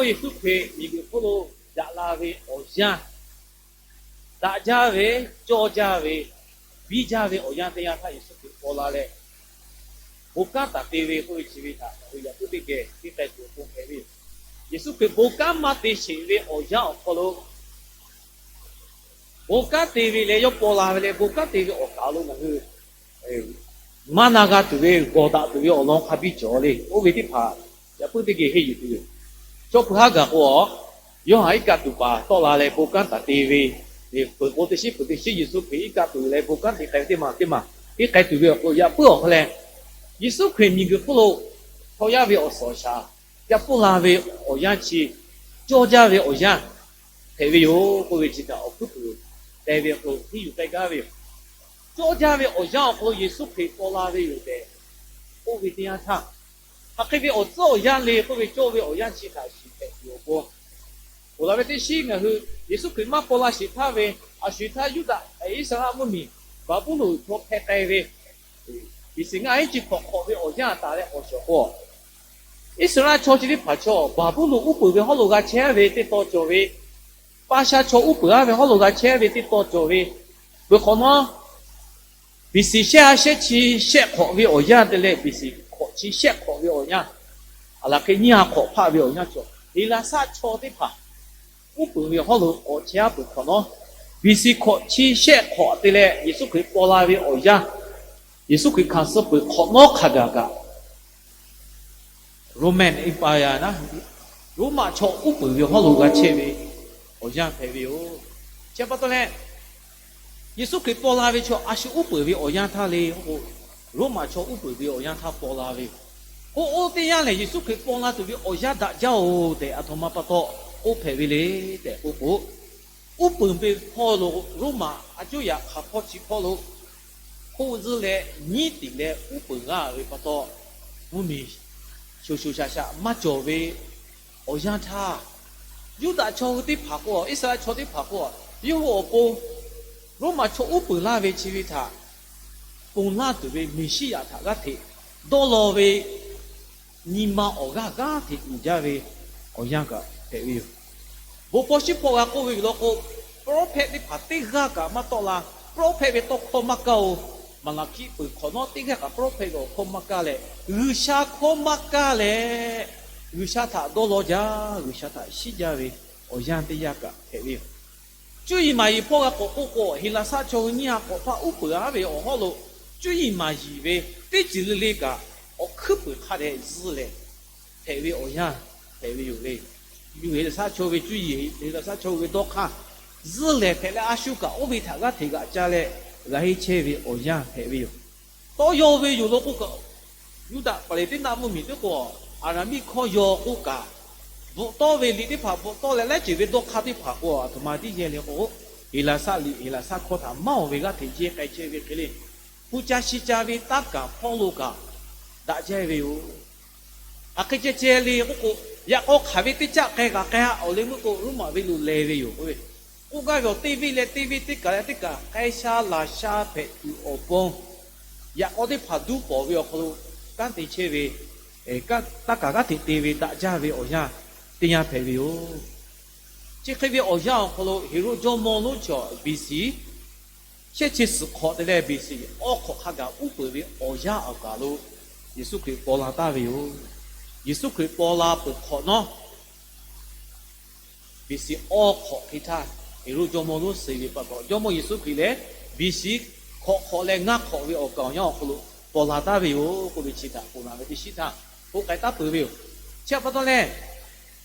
Yeˍsuˆ Hkriꞈ miˬguiˬ hk'oˆ lo yaꞈ la ve awˬ yanˇ, daꞈ jaˇ ve, cawˇ jaˇ ve, biˇ jaˇ ve awˬ yanˇ teˇ yanˇ htaˇ Yeˍsuˆ Hkriꞈ paw la leh, bon kanˉ taˍ te ve k'oˆ ve chi ve htaꞈ ngaˬ hui yaꞈ puiˉ teˇ geh teˇ k'ai tuˬ awˬ pon hpehꞈ ve yoˬ. Yeˍsuˆ Hkriꞈ bon kanˉ maˇ te sheˍ ve awˬ yanˇ awˬ hk'aw lo, bon kanˉ te ve leh yawˇ paw la ve leh bon kanˉ te ve awˬ kaˍ lo ngaˬ hui maˇ na g'a tuˬ ve, gawˬ daꞈ tuˬ ve awˬ lawn hk'a biˇ cawˬ le. Oˇ ve teˇ hpaˍ yaꞈ puiˉ teˇ geh henˇ yuˬ tuˬ yoˬ. Chaw pui haˉ gaˬ k'o, Yoˇhanˬ iˉ kaˆ tuˬ paˍ tawˆ la leh bon kanˉ taˍ te ve, peuˬ k'o teˇ shinˉ peuˬ teˇ shinˉ Yeˍsuˆ Hkriꞈ iˉ kaˆ tuˬ leh bon kanˉ te k'ai ve teˇ maˬ teˇ maˬ henˇ k'ai tuˬ ve awˬ hk'aw lo yaꞈ puiˉ awˬ hk'aw leh, Yeˍsuˆ Hkriꞈ miˬguiˬ hk'oˆ lo chaw yaˇ ve awˬ suhˍ awˬ shaˍ yaꞈ puiˉ la ve awˬ yanˇ chi, cawˇ jaˇ ve awˬ yanˇ hpehꞈ ve yoˬ k'oˆ ve chi htaꞈ awˬ hkuiˉ puiˍ teh ve awˬ hk'aw lo henˇ yuˬ k'ai gaˇ ve yoˬ. Cawˇ jaˇ ve awˬ yanˇ awˬ hk'aw lo Yeˍsuˆ Hkriꞈ paw la ve yoˬ tehꞈ k'oˆ ve teˇ yanˇ htaˇ, hk'aˬ hk'e ve awˬ tcuhˉ awˬ yanˇ le k'oˆ ve cawˇ ve awˬ yanˇ chi htaꞈ shiˍ hpehꞈ tuˬ awˬ pon, ponˬ laˬ ve teˇ shinˉ ngaˬ hui Yeˍsuˆ Hkriꞈ maˇ paw la sheˍ htaˇ ve, a shu htaˇ Yuˇdaꞈ Iˉsaˍreˍlaˆ mvuhˇmiˬ Baˍbuˍlonˍ chaw hpeh k'ai ve, miˬ shiˍ ngaˇ ehˉ chi hk'awꞈ hk'awꞈ ve awˬ yanˇ taˍ leh k'awꞈ shawˍ k'o, Iˉsaˍreˍlaˆ chaw chi teˇ hpaˍ chaw Baˍbuˍlonˍ uˉ peunˍ ve hawˉ lo g'a chehˇ ve teˇ taw cawˬ ve, Paˍsaˍ chaw uˉ peunˍ aˉ ve hawˉ lo g'a chehˇ ve teˇ taw cawˬ ve, peuˬ hk'awꞈ nawˉ, B C shehˆ ha shehˆ chi shehˆ hk'awꞈ ve awˬ yanˇ te leh B C hk'awꞈ chi shehˆ hk'awꞈ ve awˬ yanˇ, aˬ laˬ hk'e nyiˇ ha hk'awꞈ hpaˆ ve awˬ yanˇ cawˬ, Heˍlaˍsaˆ chaw teˇ hpaˍ uˉ peunˍ ve hawˉ lo k'awꞈ chehˇ aˉ peuˬ hk'awꞈ nawˉ, B C hk'awꞈ chi shehˆ hk'awꞈ te leh Yeˍsuˆ Hkriꞈ paw la ve awˬ yanˇ, Yeˍsuˆ Hkriꞈ hkanˍ suh peuˬ hk'awꞈ nawˉ hk'a gaˬ kaꞈ, Roman Empire na, Roˉmaꞈ chaw uˉ peunˍ ve hawˉ lo g'a chehˇ ve awˬ yanˇ hpehꞈ ve yoˬ. Chi pa taw leh, Yeˍsuˆ Hkriꞈ paw la ve chaw a shu uˉ peunˍ ve awˬ yanˇ htaˇ le k'o, Roˉmaꞈ chaw uˉ peunˍ ve awˬ yanˇ htaˇ paw la ve yoˬ. K'o, oˇ teˇ yanˇ lehˬ Yeˍsuˆ Hkriꞈ paw la tuˬ ve awˬ yanˇ daꞈ jaˇ-oˬ tehꞈ aˬ htoꞈ ma pa taw k'oˆ hpehꞈ ve le tehꞈ k'oˆ k'o, uˉ peunˍ ve hpawˇ lo Roˉmaꞈ a cuˇ yaꞈ hk'aˬ hpawˇ chi hpawˇ lo hk'oˆ zuhˇ leh nyiˉ tiˍ leh uˉ peunˍ g'a ve pa taw, mvuhˇmiˬ shoˍ shoˍ shaˍ shaꞈ maˇ cawˬ ve awˬ yanˇ htaˇ, Yuˇdaꞈ chaw hui teˇ hpaˍ k'o, Iˉsaˍreˍlaˆ chaw teˇ hpaˍ k'o, yawˇ hui awˬ pon Roˉmaꞈ chaw uˉ peunˍ laˇ ve chi ve htaꞈ ponˬ laˇ tuˬ ve Meˍsiˉyaꞈ htaꞈ g'aˇ hteꞈ dawˇ law ve nyi ma awˬ g'aˇ g'aˇ hteꞈ uiˍ jaˇ ve awˬ yanˇ kaꞈ hpehꞈ ve yoˬ. Bon hpawˇ shiˉ hpawˇ g'a k'oˆ ve yoˬ law k'o, prophet teˇ hpaˍ teˇ g'aˇ kaꞈ maˇ tawˆ la. Prophet ve tawˇ hkawˇ maˇ kaˇ-oˬ. Maˍlaˍhkiˆ peuˬ hk'awꞈ nawˉ teˇ g'aˇ kaꞈ prophet ve awˬ hkawˇ maˇ kaˇ leh, G'uiˬsha hkawˇ maˇ kaˇ leh, G'uiˬsha htaꞈ dawˇ law jaˇ, G'uiˬsha htaꞈ shiˉ jaˇ ve awˬ yanˇ teˇ yanˇ kaꞈ hpehꞈ ve yoˬ. Cuˇ yiˍ maˍ yiˍ hpawˇ g'a k'awꞈ k'oˆ k'o, Heˍlaˍsaˆ chaw hui nyiˇ ha k'awꞈ hpaˇ uˉ peunˍ aˉ ve awˬ hawˉ lo, cuˇ yiˍ maˍ yiˍ ve teˇ ceuˬ le le kaꞈ awˬ hkuiˉ puiˍ hk'a dehꞈ zuhˇ lehˬ hpehꞈ ve awˬ yanˇ hpehꞈ ve yoˬ le. Yuˇ Heˍlaˍsaˆ chaw ve cuˇ yiˍ, Heˍlaˍsaˆ chaw ve dawˇ hk'aˇ zuhˇ lehˬ hpehꞈ leh, a shu kaꞈ oˇ ve htaꞈ g'aˇ hteꞈ g'aꞈ ca leh g'a henˇ chehˇ ve awˬ yanˇ hpehꞈ ve yoˬ. Tawˇ yaw ve yoˬ law k'oˆ kaꞈ, Yuˇdaꞈ paˍ leˍ teˇ naˆ mvuhˇmiˬ teˇ k'o, Aˍraˍmiˆ hkawˇ yaw k'oˆ kaꞈ, bvuhꞈ tawˇ ve liꞈ teˇ hpaˍ bvuhꞈ tawˇ leh laiˉ ceuˬ ve dawˇ hk'aˇ teˇ hpaˍ k'o, aˬ htoꞈ ma tiˉ yehˇ le k'o, Heˍlaˍsaˆ liꞈ Heˍlaˍsaˆ hkawˇ htaꞈ maˇ oˬ ve g'aˇ hteꞈ jehˇ k'ai chehˇ ve hk'e le. Hpu ca shi ca ve taˇ kaˍ hpawˇ lo kaꞈ daꞈ jaˇ ve yoˬ. Aˬ hk'e ceh ceh le k'oˆ k'o, yaꞈ k'aw hk'aˬ ve teˇ caˆ k'ai kaꞈ k'ai-a, awˬ leh meuˇ k'o Roˉmaꞈ ve lo leh ve yoˬ k'oˆ ve. K'oˆ gaˇ ve awˬ teˇ venˇ leh teˇ venˇ teˇ kaˬ leh teˇ kaˬ k'ai sha laˬ sha hpehꞈ tuˬ awˬ pon, yaꞈ k'aw teˇ hpaˍ duˇ pawˍ ve awˬ hk'aw lo kanˉ te chehˇ ve, taˇ kaˍ g'aˇ hteꞈ te ve daꞈ jaˇ ve awˬ yanˇ teˇ yanˇ hpehꞈ ve yoˬ. Chi hk'e ve awˬ yanˇ awˬ hk'aw lo Heˍroˆ jawˇmawˇ lonˉ chaw B C shehˆ chi suhˍ hk'awꞈ te leh B C awˇ hk'awꞈ hk'a gaˬ uˉ peunˍ ve awˬ yanˇ awˬ kaˬ lo Yeˍsuˆ Hkriꞈ paw la taˍ ve yoˬ. Yeˍsuˆ Hkriꞈ paw la peuˬ hk'awꞈ nawˉ, B C awˇ hk'awꞈ hk'e htaˇ, Heˍroˆ jawˇmawˇ lonˉ suh ve pa taw, Jawˇmawˇ Yeˍsuˆ Hkriꞈ lehˬ B C hk'awꞈ hk'awꞈ leh ngaˇ hk'awꞈ ve awˬ kaˍ awˬ yanˇ awˬ hk'aw lo paw la taˍ ve yoˬ k'oˆ ve chi htaꞈ ponˬ laˬ ve teˇ shinˉ htaˇ k'oˆ k'ai taˉ peuˬ ve yoˬ. Chi pa taw leh,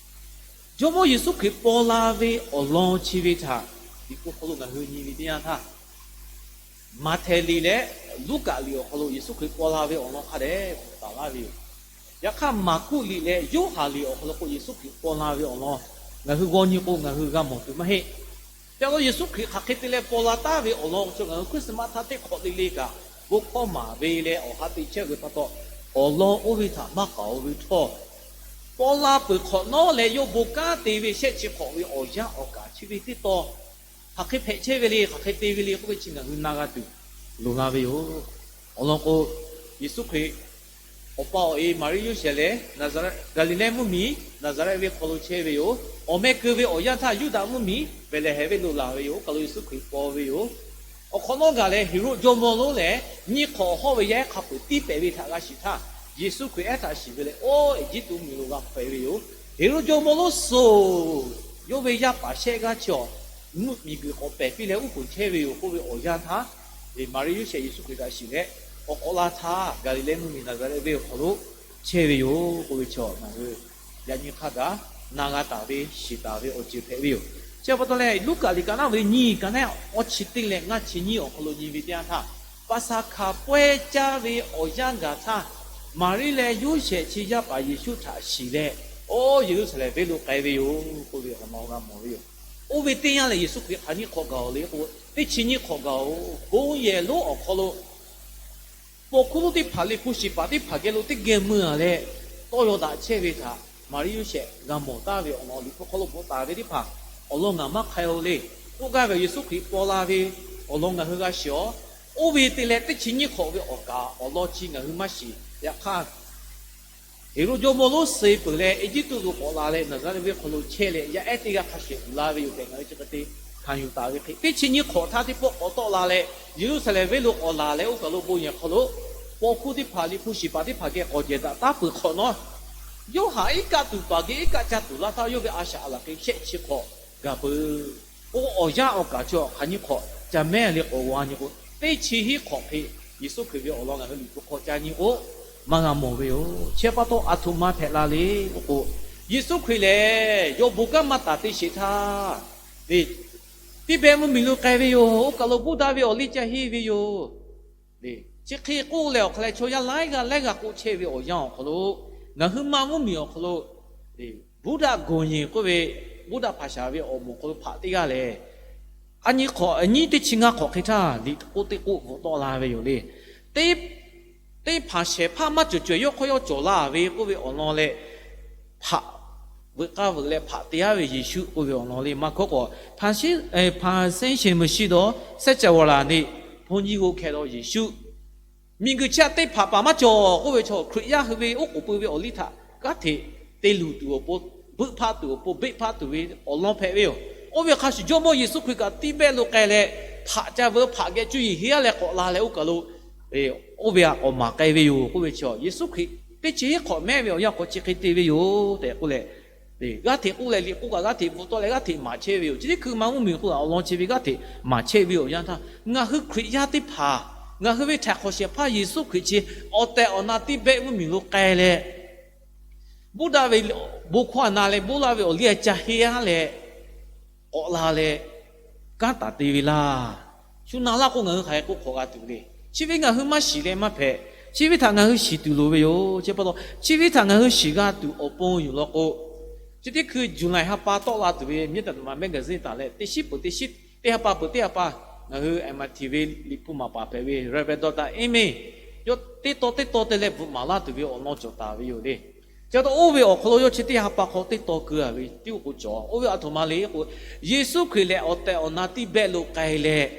Jawˇmawˇ Yeˍsuˆ Hkriꞈ paw la ve awˬ lawn chi ve htaꞈ Liꞈ hpu hk'aw lo ngaˬ hui nyi ve teˇ yanˇ htaˇ, Maꞈhtehˍ liꞈ leh Luˉkaꞈ liꞈ awˬ hk'aw lo Yeˍsuˆ Hkriꞈ paw la ve awˬ lawn hk'a dehꞈ bvuhꞈ taˍ laˇ ve yoˬ. Yaꞈ hk'aˇ, Maˍkuˆ liꞈ leh Yoˇhanˬ liꞈ awˬ hk'aw lo k'o, Yeˍsuˆ Hkriꞈ paw la ve awˬ lawn ngaˬ hui g'aw nyi k'o, ngaˬ hui g'a mawˬ tuˬ maˇ heˆ. Chi pa taw Yeˍsuˆ Hkriꞈ hk'aˬ hk'e te leh paw la taˍ ve awˬ lawn chi ngaˬ hui Christmas htaˇ teˇ hk'awꞈ le le kaꞈ bon hkawˇ maˍ ve leh awˬ ha te chehˇ ve pa taw, awˬ lawn oˇ ve htaꞈ maˇ k'aoˍ ve htawˇ, paw la peuˬ hk'awꞈ nawˉ leh yawˇ bon kanˉ te ve shehˆ chi hk'awꞈ ve awˬ yanˇ awˬ kaˍ chi ve teˇ taw hk'aˬ hk'e hpehꞈ chehˇ ve le, hk'aˬ hk'e te ve le k'oˆ ve chi ngaˬ hui na g'a tuˬ loˍ la ve yoˬ. Awˬ lawn k'o, Yeˍsuˆ Hkriꞈ Awˬ pa awˬ e Maˍriˆ Yoˇsehꞈ lehˬ, Naˍzaˍrehˆ, Gaˍliˍlehˇ mvuhˇmiˬ Naˍzaˍrehˆ venˇ hk'aw lo chehˇ ve yoˬ. Awˬ meh keu ve awˬ yanˇ htaˇ, Yuˇdaꞈ mvuhˇmiˬ Behˍlehˍhehnˍ venˇ lo laˬ ve yoˬ. Oˇ kaˬ lo Yeˍsuˆ Hkriꞈ paw ve yoˬ. Awˬ hk'awꞈ nawˉ gaˬ leh, Heˍroˆ jawˇmawˇ lonˉ lehˬ, nyiˇ hk'awꞈ awˬ hawˉ ve yaˇ ehˉ hk'a peuˬ tiˉ pehꞈ ve htaꞈ g'a shiˍ htaˇ, Yeˍsuˆ Hkriꞈ ehˉ htaꞈ shiˍ ve leh, oˇ Eˇjiˇtuꞈ mvuhˇmiˬ lo g'a hpehꞈ ve yoˬ. Heˍroˆ jawˇmawˇ lonˉ suhˍ yawˇ ve yaˇ paˍ shehˆ g'aˇ chi awˬ mvuhˇmiˬ guiˬ k'awꞈ pehˬ piˇ leh uˉ peunˍ chehˇ ve yoˬ k'oˆ ve awˬ yanˇ htaˇ, Maˍriˆ Yoˇsehꞈ Yeˍsuˆ Hkriꞈ htaꞈ shiˍ leh, awˬ k'awꞈ la htaˇ Gaˍliˍlehˇ mvuhˇmiˬ Naˍzaˍrehˆ venˇ awˬ hk'aw lo chehˇ ve yoˬ k'oˆ ve chi ngaˬ hui yaꞈ nyi hk'a gaˬ na g'a taˍ ve shiˍ taˍ ve awˬ ceuˬ hpehꞈ ve yoˬ. Chi pa taw leh, Luˉkaꞈ liꞈ ka naˉ ve nyiˇ ka naˉ awˇ chi teˇ leh ngaˇ chi nyiˇ awˬ hk'aw lo nyi ve teˇ yanˇ htaˇ, Paˍsaˍhkaˍ pawehˇ caˇ ve awˬ yanˇ gaˬ htaˇ, Maˍriˆ leh Yoˇsehꞈ chi yaˇ paˍ Yeˍsuˆ htaꞈ shiˍ leh, oˇ Yeˍruˆsaˍlehnˍ venˇ lo k'ai ve yoˬ k'oˆ ve awˬ lawn g'a mawˬ ve yoˬ. Oˇ ve teˇ yanˇ lehˬ, Yeˍsuˆ Hkriꞈ hk'aˬ nyiˇ hk'awꞈ gaˬ-oˬ le k'o, teˇ chi nyiˇ hk'awꞈ gaˬ-oˬ. Bon yehˬ lonˉ awˬ hk'aw lo paw hkuˇ lonˉ teˇ hpaˍ, liꞈ hpu shiˍ paˍ teˇ hpaˍ geh lo teˇ geh mui-a leh, tawˇ yaw daꞈ chehˇ ve htaꞈ Maˍriˆ Yoˇsehꞈ g'a mawˬ taˍ ve awˬ lawn, liꞈ hpu hk'aw lo bvuhꞈ taˍ ve teˇ hpaˍ awˬ lawn ngaˬ maˇ hk'ai-o le. K'oˆ gaˇ ve Yeˍsuˆ Hkriꞈ paw la ve awˬ lawn ngaˬ hui g'a shiˍ-oˬ. Oˇ ve te leh teˇ chi nyiˇ hk'awꞈ ve awˬ kaˍ awˬ lawn chi ngaˬ hui maˇ shiˍ. Yaꞈ hk'aˇ, Heˍroˆ jawˇmawˇ lonˉ suh peuˬ leh, Eˇjiˇtuꞈ lo k'awꞈ la leh Naˍzaˍrehˆ venˇ hk'aw lo chehˇ leh, yaˇ ehˉ teˇ g'aˇ hk'a shehˍ uiˍ la ve yoˬ tehꞈ ngaˬ hui chi hk'e te hkanˍ yuˬ taˍ ve hk'e, teˇ chi nyiˇ hk'awꞈ htaˇ teˇ pawˆ k'awꞈ tawˆ la leh, Yeˍruˆsaˍlehnˍ venˇ lo k'awꞈ laˬ leh, oˇ kaˬ lo bon yehˬ hk'aw lo paw hkuˇ teˇ hpaˍ, liꞈ hpu shiˍ paˍ teˇ hpaˍ geh k'awꞈ jehˬ daꞈ taˉ peuˬ hk'awꞈ nawˉ, Yoˇhanˬ iˉ kaˆ tuˬ paˍ geh iˉ kaˆ caˇ tuˬ laˇ htaˇ, yawˇ ve a shaꞈ a laˬ hk'e shehˆ chi hk'awꞈ gaˬ peuˬ. Oˇ awˬ yanˇ awˬ kaˍ chi awˬ hk'aˬ nyiˇ hk'awꞈ ca mehˉ le k'awꞈ g'a nyi k'o, teˇ chi hiˉ hk'awꞈ hk'e Yeˍsuˆ Hkriꞈ ve awˬ lawn ngaˬ hui liꞈ hpu hk'aw ca nyi k'o, maˇ g'a mawˬ ve yoˬ. Chi pa taw aˬ htoꞈ ma hpehꞈ la le k'oˆ k'o, Yeˍsuˆ Hkriꞈ lehˬ yawˇ bon kanˉ maˇ taˍ te sheˍ htaˇ, teˇ behˆ mvuhˇmiˬ lo k'ai ve yoˬ. Oˇ kaˬ lo Buddha ve awˬ liˇ ca henˇ ve yoˬ. Chi hk'e k'oˆ leh, awˬ hk'a leh chaw yaˇ laiˉ g'aˇ laiˉ g'aˇ k'oˆ chehˇ ve awˬ yanˇ awˬ hk'aw lo, ngaˬ hui ma mvuhˇmiˬ awˬ hk'aw lo Buddha gawˬ nyi k'oˆ ve, Buddha hpaˍ shaˍ ve awˬ moˍ hk'aw lo hpaꞈ teˇ g'aˇ lehˬ, a nyi hk'awꞈ nyiˇ teˇ chi ngaˇ hk'awꞈ hk'e htaˇ liꞈ k'oˆ teˇ k'oˆ bvuhꞈ tawˆ la ve yoˬ le. Teˇ hpaˍ shehˍ hpaˇ maˇ cawˬ cawehˬ yawˇ hk'aw yawˇ cawˬ la ve k'oˆ ve awˬ lawn leh, hpaꞈ veuꞈ k'aˇ veuꞈ leh hpaꞈ te-a ve Yeˍsuˆ k'oˆ ve awˬ lawn le. Maˇ hkawˉ k'awꞈ, hpaˍ seˉ shehˍ meuꞈ shiˉ dawˇ sehˉ ca g'aw laˬ neˇ hpaw nyi g'o hkeh law Yeˍsuˆ miˬguiˬ chi htaꞈ teˇ hpaˍ paˍ maˇ cawˬ k'oˆ ve chaw, Hkriꞈ yaˇ hui ve oˉ k'oˍ pui ve awˬ liˇ htaꞈ g'aˇ hteꞈ te luˬ tuˬ awˬ pon, beuˆ hpaˆ tuˬ awˬ pon, beˆ hpaˆ tuˬ ve awˬ lawn hpehꞈ ve yoˬ. Oˇ ve hk'a shuˍ Jawˇmawˇ Yeˍsuˆ Hkriꞈ kaꞈ tiˇ behˆ lo k'ai leh, hpaꞈ ca veu hpaꞈ geh cuˇ yiˍ henˇ-a leh k'awꞈ la leh oˇ kaˬ lo, oˇ ve htaꞈ k'awꞈ maˍ k'ai ve yoˬ k'oˆ ve chaw, Yeˍsuˆ Hkriꞈ teˇ chi hiˉ hk'awꞈ mehˆ ve awˬ yanˇ k'awꞈ chi hk'e te ve yoˬ tehꞈ k'oˆ leh, g'aˇ hteꞈ k'oˆ leh liꞈ k'oˆ kaꞈ g'aˇ hteꞈ bvuhꞈ tawˆ leh g'aˇ hteꞈ maˍ chehˇ ve yoˬ. Chi teˇ hkui ma mvuhˇmiˬ k'oˆ kaꞈ awˬ lawn chi ve g'aˇ hteꞈ maˍ chehˇ ve awˬ yanˇ htaˇ, ngaˬ hui Hkriꞈ yaˇ teˇ hpaˍ, ngaˬ hui ve htaiˍ hk'awꞈ shehˍ hpaˇ Yeˍsuˆ Hkriꞈ chi awˬ tehˬ awˬ na tiˇ behˆ mvuhˇmiˬ lo k'ai leh, Buddha ve bon hkawˇ a na leh Buddha ve awˬ liˇ a ca henˇ-a leh k'awꞈ la leh kanˉ taˍ te ve laˇ. Shu na laˇ k'o ngaˬ hui hk'aˬ hk'e k'oˆ hk'awꞈ g'a tuˬ le. Chi ve ngaˬ hui maˇ shiˍ leh maˇ hpehꞈ. Chi ve htaꞈ ngaˬ hui shiˍ tuˬ loˍ ve yoˬ. Chi pa taw, chi ve htaꞈ ngaˬ hui shiˍ g'a tuˬ awˬ pon yoˬ law k'o, chi teˇ hkui July ha pa tawˆ la tuˬ ve Mvuhˇmiˬ Taˍ Naˍ Ma magazine taˍ leh, teˇ shiˉ peuˬ teˇ shiˉ, teˇ ha pa peuˬ teˇ ha pa, ngaˬ hui M I T ve liꞈ hpu maˍ paˍ hpehꞈ ve Reverend Doctor Amy, yawˇ teˇ taw teˇ taw te leh bvuhꞈ maˍ laˇ tuˬ ve awˬ lawn cawˬ taˍ ve yoˬ le. Chi pa taw oˇ ve awˬ hk'aw lo yawˇ chi teˇ ha pa hk'aw teˇ taw keu-a ve tiˉ oˇ k'o cawˬ. Oˇ ve a htoꞈ ma le k'o, Yeˍsuˆ Hkriꞈ lehˬ awˬ tehˬ awˬ na tiˇ behˆ lo k'ai leh,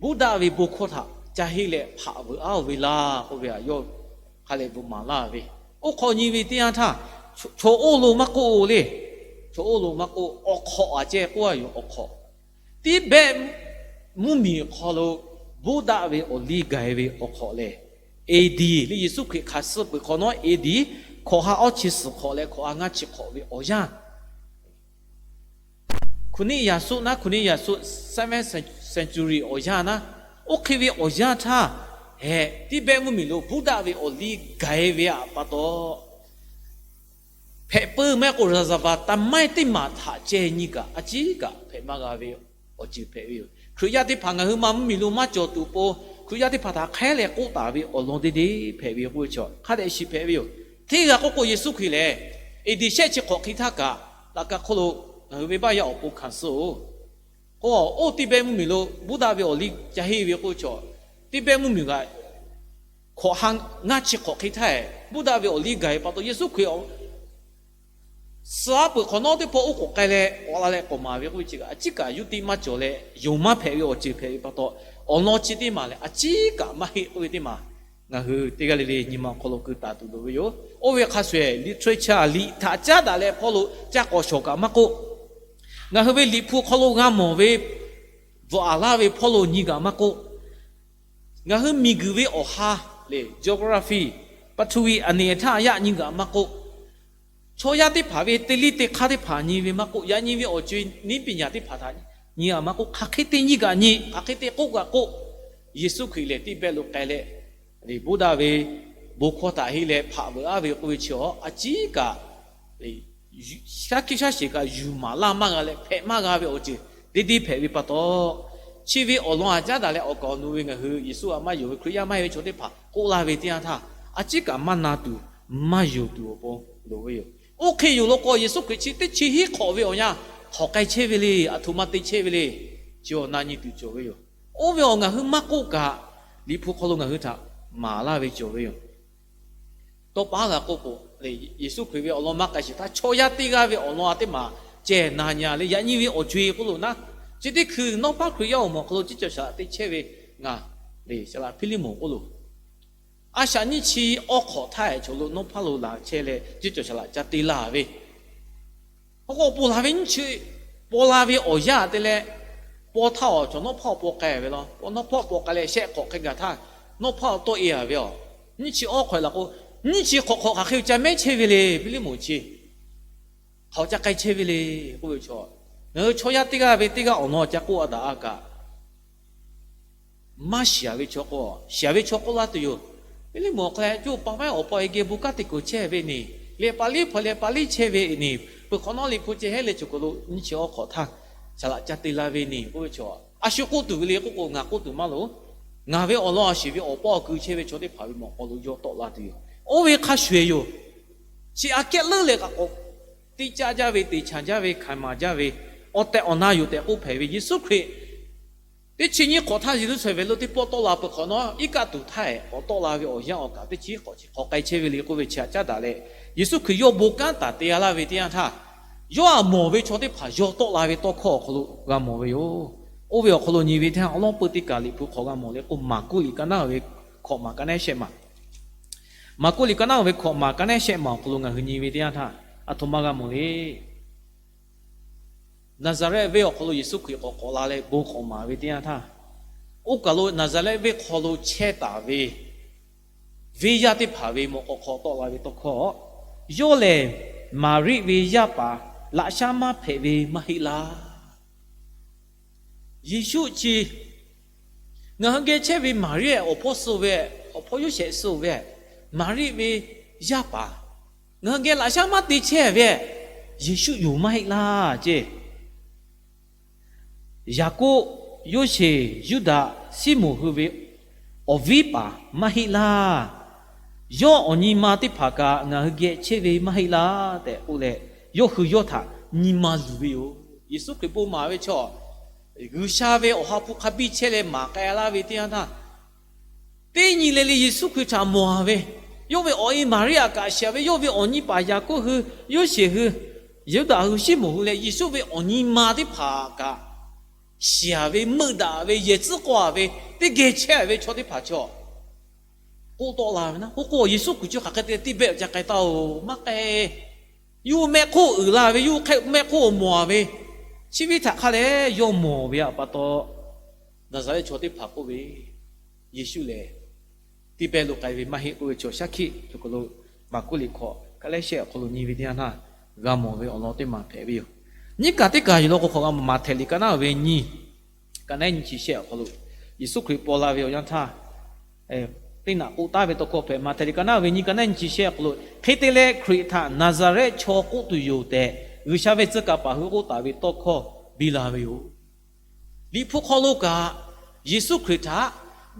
Buddha ve bon hkawˇ htaꞈ ca henˇ leh hpaꞈ veuꞈ-a-oˬ ve laˇ k'oˆ ve htaꞈ yawˇ hk'a leh bvuhꞈ maˍ laˇ ve. Oˇ hk'aw nyi ve teˇ yanˇ htaˇ, chaw oˇ lo maˇ k'oˆ-o le. Chaw oˇ lo maˇ k'oˆ, awˬ hk'awꞈ-a ceh k'oˆ-a yoˬ, awˬ hk'awꞈ. Tiˇ behˆ mvuhˇmiˬ awˬ hk'aw lo Buddha ve awˬ liˇ gaˬ-e ve awˬ hk'awꞈ lehˬ, A D le. Yeˍsuˆ Hkriꞈ hk'aˬ suh peuˬ hk'awꞈ nawˉ A D hkawꞈ ha awˇ chi suhˍ hk'awꞈ leh hkawꞈ ha ngaˇ chi hk'awꞈ ve awˬ yanˇ, hkuˍ niˆ yaꞈ suˆ naˉ, hkuˍ niˆ yaꞈ suˆ, seventh century awˬ yanˇ naˉ, oˇ hk'e ve awˬ yanˇ htaˇ, hehꞈ, tiˇ behˆ mvuhˇmiˬ lo Buddha ve awˬ liˇ gaˬ-e ve pa taw, hpehꞈ peuˬ maˇ heˆ k'o, raˍzaˍvaˍ taˇ maiˇ teˇ maˬ htaꞈ ceh nyi kaꞈ a ciˉ kaꞈ hpehꞈ maˇ g'a ve awˬ ceuˬ hpehꞈ ve yoˬ. Hkriꞈ yaˇ teˇ hpaˍ ngaˬ hui ma mvuhˇmiˬ lo maˇ cawˬ tuˬ awˬ pon, Hkriꞈ yaˇ teˇ hpaˍ htaꞈ hk'ehˉ leh k'oˆ taˍ ve awˬ lawn deˇ deˇ hpehꞈ ve yoˬ k'oˆ ve chaw hk'a dehꞈ shiˍ hpehꞈ ve yoˬ. Hteˇ g'a k'oˆ k'o, Yeˍsuˆ Hkriꞈ lehˬ A D shehˆ chi hk'awꞈ hk'e htaˇ kaꞈ, laꞈ ka hk'oˆ lo ngaˬ hui venˇbaˆ yaˇ awˬ pon hkanˍ suh-oˬ. K'o, oˇ tiˇ behˆ mvuhˇmiˬ lo Buddha ve awˬ liˇ ca henˇ ve k'oˆ ve chaw, tiˇ behˆ mvuhˇmiˬ kaꞈ hkawꞈ ha ngaˇ chi hk'awꞈ hk'e htaˇ, Buddha ve awˬ liˇ gaˬ-e pa taw, Yeˍsuˆ Hkriꞈ suh-a peuˬ hk'awꞈ nawˉ teˇ pawˆ oˇ k'oˍ k'ai leh k'awꞈ la leh k'awꞈ maˍ ve k'oˆ ve chi kaꞈ, a ciˉ kaꞈ yuˇ tiˆ maˇ cawˬ leh yonˍ maˇ hpehꞈ ve awˬ ceuˬ hpehꞈ ve pa taw, awˬ lawn chi teˇ maˬ lehˬ a ciˉ kaꞈ maˇ heˆ k'oˆ ve teˇ maˬ Ngaˬ hui teˇ g'aˇ le le nyi ma awˬ hk'aw lo keu taˍ tuˬ loˍ ve yoˬ. Oˇ ve hk'a shuˍ shuˍ, literature liꞈ htaꞈ caˉ daꞈ leh hpawˇ lo caˇ k'awꞈ shawˍ kaꞈ maˇ k'oˆ, ngaˬ hui ve liꞈ hpu hk'aw lo g'a mawˬ ve bvuhꞈ aˍ laˇ ve hpawˇ lo nyi kaꞈ maˇ k'oˆ, ngaˬ hui miˬguiˬ ve awˬ ha le, geography, ปฐวี aneh htaˇ yaꞈ nyi kaꞈ maˇ k'oˆ, chaw yaˇ teˇ hpaˍ ve teˇ liˇ teˇ hk'aˇ teˇ hpaˍ nyi ve maˇ k'oˆ, yaꞈ nyi ve awˬ co-e นิติปัญญา teˇ hpaˍ htaꞈ nyi kaꞈ maˇ k'oˆ, hk'aˬ hk'e te nyi kaꞈ nyi, hk'aˬ hk'e te k'oˆ kaꞈ k'oˆ, Yeˍsuˆ Hkriꞈ lehˬ teˇ pehˇ lo k'ai leh, Buddha ve bon hkawˇ htaꞈ heˆ leh hpaꞈ veuꞈ aˉ ve k'oˆ ve chi awˬ a ciˉ kaꞈ shaˉ hkiˆ shaˉ sheˍ kaꞈ yuˬ maˍ laˇ maˇ g'a leh hpehꞈ maˇ g'a ve awˬ ceuˬ teˇ deˇ hpehꞈ ve pa taw, chi ve awˬ lawn htaꞈ caˉ daꞈ leh awˬ kaˍ awˬ nu ve ngaˬ hui Yeˍsuˆ htaꞈ maˇ yonˍ ve Hkriꞈ yaˇ maˇ heˆ ve chaw teˇ hpaˍ k'oˆ laˇ ve teˇ yanˇ htaˇ, a ciˉ kaꞈ maˇ na tuˬ maˇ yonˍ tuˬ awˬ pon loˍ ve yoˬ. Oˇ hk'e yoˬ law k'o, Yeˍsuˆ Hkriꞈ chi teˇ chi hiˉ hk'awꞈ ve awˬ yanˇ hk'awꞈ k'ai chehˇ ve le, aˬ htoꞈ ma te chehˇ ve le, chi awˬ na nyi tuˬ cawˬ ve yoˬ. Oˇ ve awˬ ngaˬ hui maˇ k'oˆ kaꞈ, liꞈ hpu hk'aw lo ngaˬ hui htaꞈ maˍ laˇ ve cawˬ ve yoˬ. Tawˇ pa g'a k'oˆ k'o, Yeˍsuˆ Hkriꞈ ve awˬ lawn maˇ k'ai sheˍ htaˇ, chaw yaˇ teˇ g'aˇ ve awˬ lawn a teˇ maˬ ceh na nyi a le, yaꞈ nyi ve awˬ co-e k'oˆ lo naˉ, chi teˇ hkui nawˉ paˉ Hkriꞈ yaˇ awˬ moˍ awˬ hk'aw lo ciˉ cawˬ shaˍ laꞈ te chehˇ ve ngaˬ le, shaˍ laꞈ Hpiˇliˇmonˍ k'oˆ lo, a shaꞈ nyiˇ chi awˇ hk'awꞈ htaˇ ehˉ chaw lo nawˉ paˉ lo laˬ chehˇ leh ciˉ cawˬ shaˍ laꞈ ca te laˇ ve, hk'aw k'o awˬ pon laˬ ve nyiˇ chi paw la ve awˬ yanˇ te leh, paw htaˇ awˬ chaw nawˉ paˉ awˬ paw k'ai ve law, paw nawˉ paˉ paw k'ai leh shehˆ hk'awꞈ hk'e gaˬ htaˇ, nawˉ paˉ awˬ tawˆ e a ve a. Nyiˇ chi awˇ hk'awꞈ laˬ k'o, nyiˇ chi hk'awꞈ hk'awꞈ hk'aˬ hk'e ca mehˉ chehˇ ve le, Hpiˇliˇmonˍ chi hk'aˬ ca k'ai chehˇ ve le k'oˆ ve chaw, ngaˬ hui chaw yaˇ teˇ g'aˇ ve teˇ g'aˇ awˬ lawn ca k'oˆ a daꞈ a kaꞈ, maˇ shiˍ ve chaw k'o, shiˍ ve chaw k'oˆ laˇ tuˬ yoˬ. Hpiˇliˇmonˍ awˬ hk'a leh coˇ pa vaiˉ awˬ pa e geh bon kanˉ te kuˬ chehˇ ve neˬ, leh pa liˇ hpaw leh pa liˇ chehˇ ve neˬ, peuˬ hk'awꞈ nawˉ liꞈ hpu ceh hehˉ leh chaw k'o lo nyiˇ chi awˇ hk'awꞈ htaˇ, shaˍ laꞈ ca te la ve neˬ k'oˆ ve chaw, a shu k'oˆ tuˬ ve le k'oˆ k'o, ngaˬ k'oˆ tuˬ maˇ loˍ. Ngaˬ ve awˬ lawn a shiˍ ve awˬ paw awˬ ku chehˇ ve chaw teˇ hpaˍ ve mawꞈ k'aw lo yawˇ tawˆ la tuˬ yoˬ. Oˇ ve hk'a shuˍ shuˍ yoˬ. Chi aꞈ kehˉ leuˉ leh kaꞈ k'o, teˇ caˇ jaˇ ve, teꞈ chaˍ jaˇ ve, hkanˍ maˍ jaˇ ve, awˬ tehˬ awˬ na yoˬ tehꞈ k'oˆ hpehꞈ ve Yeˍsuˆ Hkriꞈ teˇ chi nyiˇ hk'awꞈ htaˇ Yeˍruˆsaˍlehnˍ venˇ lo teˇ pawˆ tawˆ la peuˬ hk'awꞈ nawˉ, iˉ kaˆ tuˬ htaˇ ehˉ k'awꞈ tawˆ la ve awˬ yanˇ awˬ kaꞈ teˇ chi hk'awꞈ chi hk'awꞈ k'ai chehˇ ve le k'oˆ ve chi htaꞈ caˉ daꞈ leh, Yeˍsuˆ Hkriꞈ yawˇ bon kanˉ taˍ te a laˇ ve teˇ yanˇ htaˇ, yawˇ a mawˬ ve chaw teˇ hpaˍ yawˇ tawˆ la ve tawˇ hkawˇ awˬ hk'aw lo g'a mawˬ ve yoˬ. Oˇ ve awˬ hk'aw lo nyi ve teˇ yanˇ, awˬ lawˉ peuˇ teˇ kaˬ liꞈ hpu hk'awꞈ g'a mawˬ le k'o, Maˍkuˆ liꞈ ka naˉ ve hkawꞈ maˍ ka nehˉ shehˆ maˬ, Maˍkuˆ liꞈ ka naˉ ve hkawꞈ maˍ ka nehˉ shehˆ maˬ awˬ hk'aw lo ngaˬ hui nyi ve teˇ yanˇ htaˇ, aˬ htoꞈ ma g'a mawˬ le. Naˍzaˍrehˆ venˇ awˬ hk'aw lo Yeˍsuˆ Hkriꞈ k'awꞈ k'awꞈ la leh bon k'awꞈ maˍ ve teˇ yanˇ htaˇ, oˇ kaˬ lo Naˍzaˍrehˆ venˇ hk'aw lo chehˇ taˍ ve venˇ yaˇ teˇ hpaˍ ve mawꞈ k'aw hk'aw tawˆ la ve tawˇ hkawˇ, yawˇ lehˬ Maˍriˆ ve yaˇ paˍ laꞈ shaˉ maˇ hpehꞈ ve maˇ heˆ laˇ. Yeˍsuˆ chi ngaˬ hui geh chehˇ ve Maˍriˆ awˬ hpawˇ suh ve, awˬ hpawˇ Yoˇsehꞈ suh ve, Maˍriˆ ve yaˇ paˍ, ngaˬ hui geh laꞈ shaˉ maˇ te chehˇ ve Yeˍsuˆ yoˬ maˇ heˆ laˇ ceˇ. Yaˍkoˆ, Yoˇsehꞈ, Yuˇdaꞈ, Siˉmonˍ hui ve awˬ viˉ paˍ maˇ heˆ laˇ. Yawˇ awˬ nyi ma teˇ hpaˍ kaꞈ ngaˬ hui geh chehˇ ve maˇ heˆ laˇ tehꞈ k'oˆ leh, yawˇ hui yawˇ htaꞈ nyi ma luˬ ve yoˬ. Yeˍsuˆ Hkriꞈ bon maˍ ve chaw, G'uiˬsha ve awˬ ha hpu hk'a biˇ chehˇ leh maˍ k'ai laˇ ve teˇ yanˇ htaˇ, teˇ nyi le le Yeˍsuˆ Hkriꞈ htaꞈ mawˬ a ve, yawˇ ve awˬ e Maˍriˆ htaꞈ kaꞈ shiˍ ve, yawˇ ve awˬ nyi paˍ Yaˍkoˆ hui, Yoˇsehꞈ hui, Yuˇdaꞈ hui, Siˉmonˍ hui leh Yeˍsuˆ ve awˬ nyi ma teˇ hpaˍ kaꞈ shiˍ ve, meuˆ daꞈ ve, yehˬ tcuhˉ k'aw ve, teˇ geh chehˇ ve chaw teˇ hpaˍ chaw k'oˆ tawˆ la ve naˉ. K'oˆ k'o, Yeˍsuˆ Hkriꞈ chi hk'aˬ hk'e te tiˇ behˆ ca k'ai taˇ oˬ, maˇ k'ai. Yawˇ mehˆ hk'oˆ uiˍ la ve, yawˇ mehˆ hk'oˆ mawˬ a ve, chi ve htaꞈ hk'a leh yawˇ mawˬ ve pa taw, Naˍzaˍrehˆ chaw teˇ hpaˍ k'oˆ ve, Yeˍsuˆ lehˬ teˇ pehˇ lo k'ai ve maˇ heˆ k'oˆ ve chaw shaˉ hkiˆ hk'aw lo Maˍkuˆ liꞈ hkawꞈ ka lehˉ shehˆ awˬ hk'aw lo nyi ve teˇ yanˇ htaˇ, g'a mawˬ ve awˬ lawn teˇ maˬ hpehꞈ ve yoˬ. Nyiˇ kaˬ teˇ kaˬ yoˬ law k'o, hk'awꞈ g'a mawˬ Maꞈhtehˍ liꞈ ka naˉ ve nyiˇ, ka nehˉ nyiˇ chi shehˆ awˬ hk'aw lo Yeˍsuˆ Hkriꞈ paw la ve awˬ yanˇ htaˇ, teˇ naꞈ k'oˆ taˍ ve tawˇ hkawˇ hpehꞈ. Maꞈhtehˍ liꞈ ka naˉ ve nyiˇ ka nehˉ nyiˇ chi shehˆ awˬ hk'aw lo, hk'e te leh Hkriꞈ htaꞈ Naˍzaˍrehˆ chaw k'oˆ tuˬ yoˬ tehꞈ, G'uiˬsha ve tcuh kaˍ paˍ hui k'oˆ taˍ ve tawˇ hkawˇ biˇ la ve yoˬ. Liꞈ hpu hk'aw lo kaꞈ, Yeˍsuˆ Hkriꞈ htaꞈ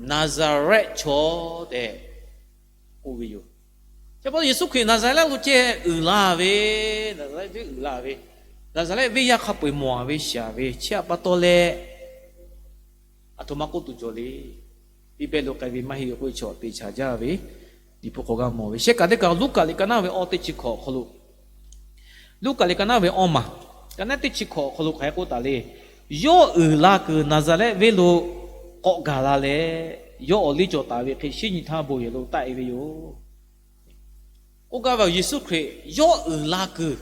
Naˍzaˍrehˆ chaw tehꞈ k'oˆ ve yoˬ. Chi pa taw Yeˍsuˆ Hkriꞈ Naˍzaˍrehˆ lo ceh uiˍ la ve, Naˍzaˍrehˆ venˇ uiˍ la ve, Naˍzaˍrehˆ venˇ yaˇ hk'a peu-eˬ mawˬ ve shiˍ ve, chi htaꞈ pa taw leh, aˬ htoꞈ ma k'oˆ tuˬ cawˬ le. Teˇ pehˇ lo k'ai ve maˇ heˆ k'oˆ ve chaw teꞈ chaˍ jaˇ ve, Liꞈ hpu hk'aw g'a mawˬ ve. Shehˆ kaꞈ teˇ kaꞈ Luˉkaꞈ liꞈ ka naˉ ve awˇ teˇ chi hkawꞈ awˬ hk'aw lo, Luˉkaꞈ liꞈ ka naˉ ve awˇ maˬ, ka nehˉ teˇ chi hkawꞈ awˬ hk'aw lo hk'aˬ hk'e k'oˆ taˍ le. Yawˇ uiˍ la kuiˬ Naˍzaˍrehˆ venˇ lo k'awꞈ gaˬ la leh, yawˇ awˬ liˇ cawˬ taˍ ve hk'e shinˉ nyi htaˇ bon yehˬ lo taˆ-e ve yoˬ. K'oˆ gaˇ ve, Yeˍsuˆ Hkriꞈ yawˇ uiˍ la kuiˬ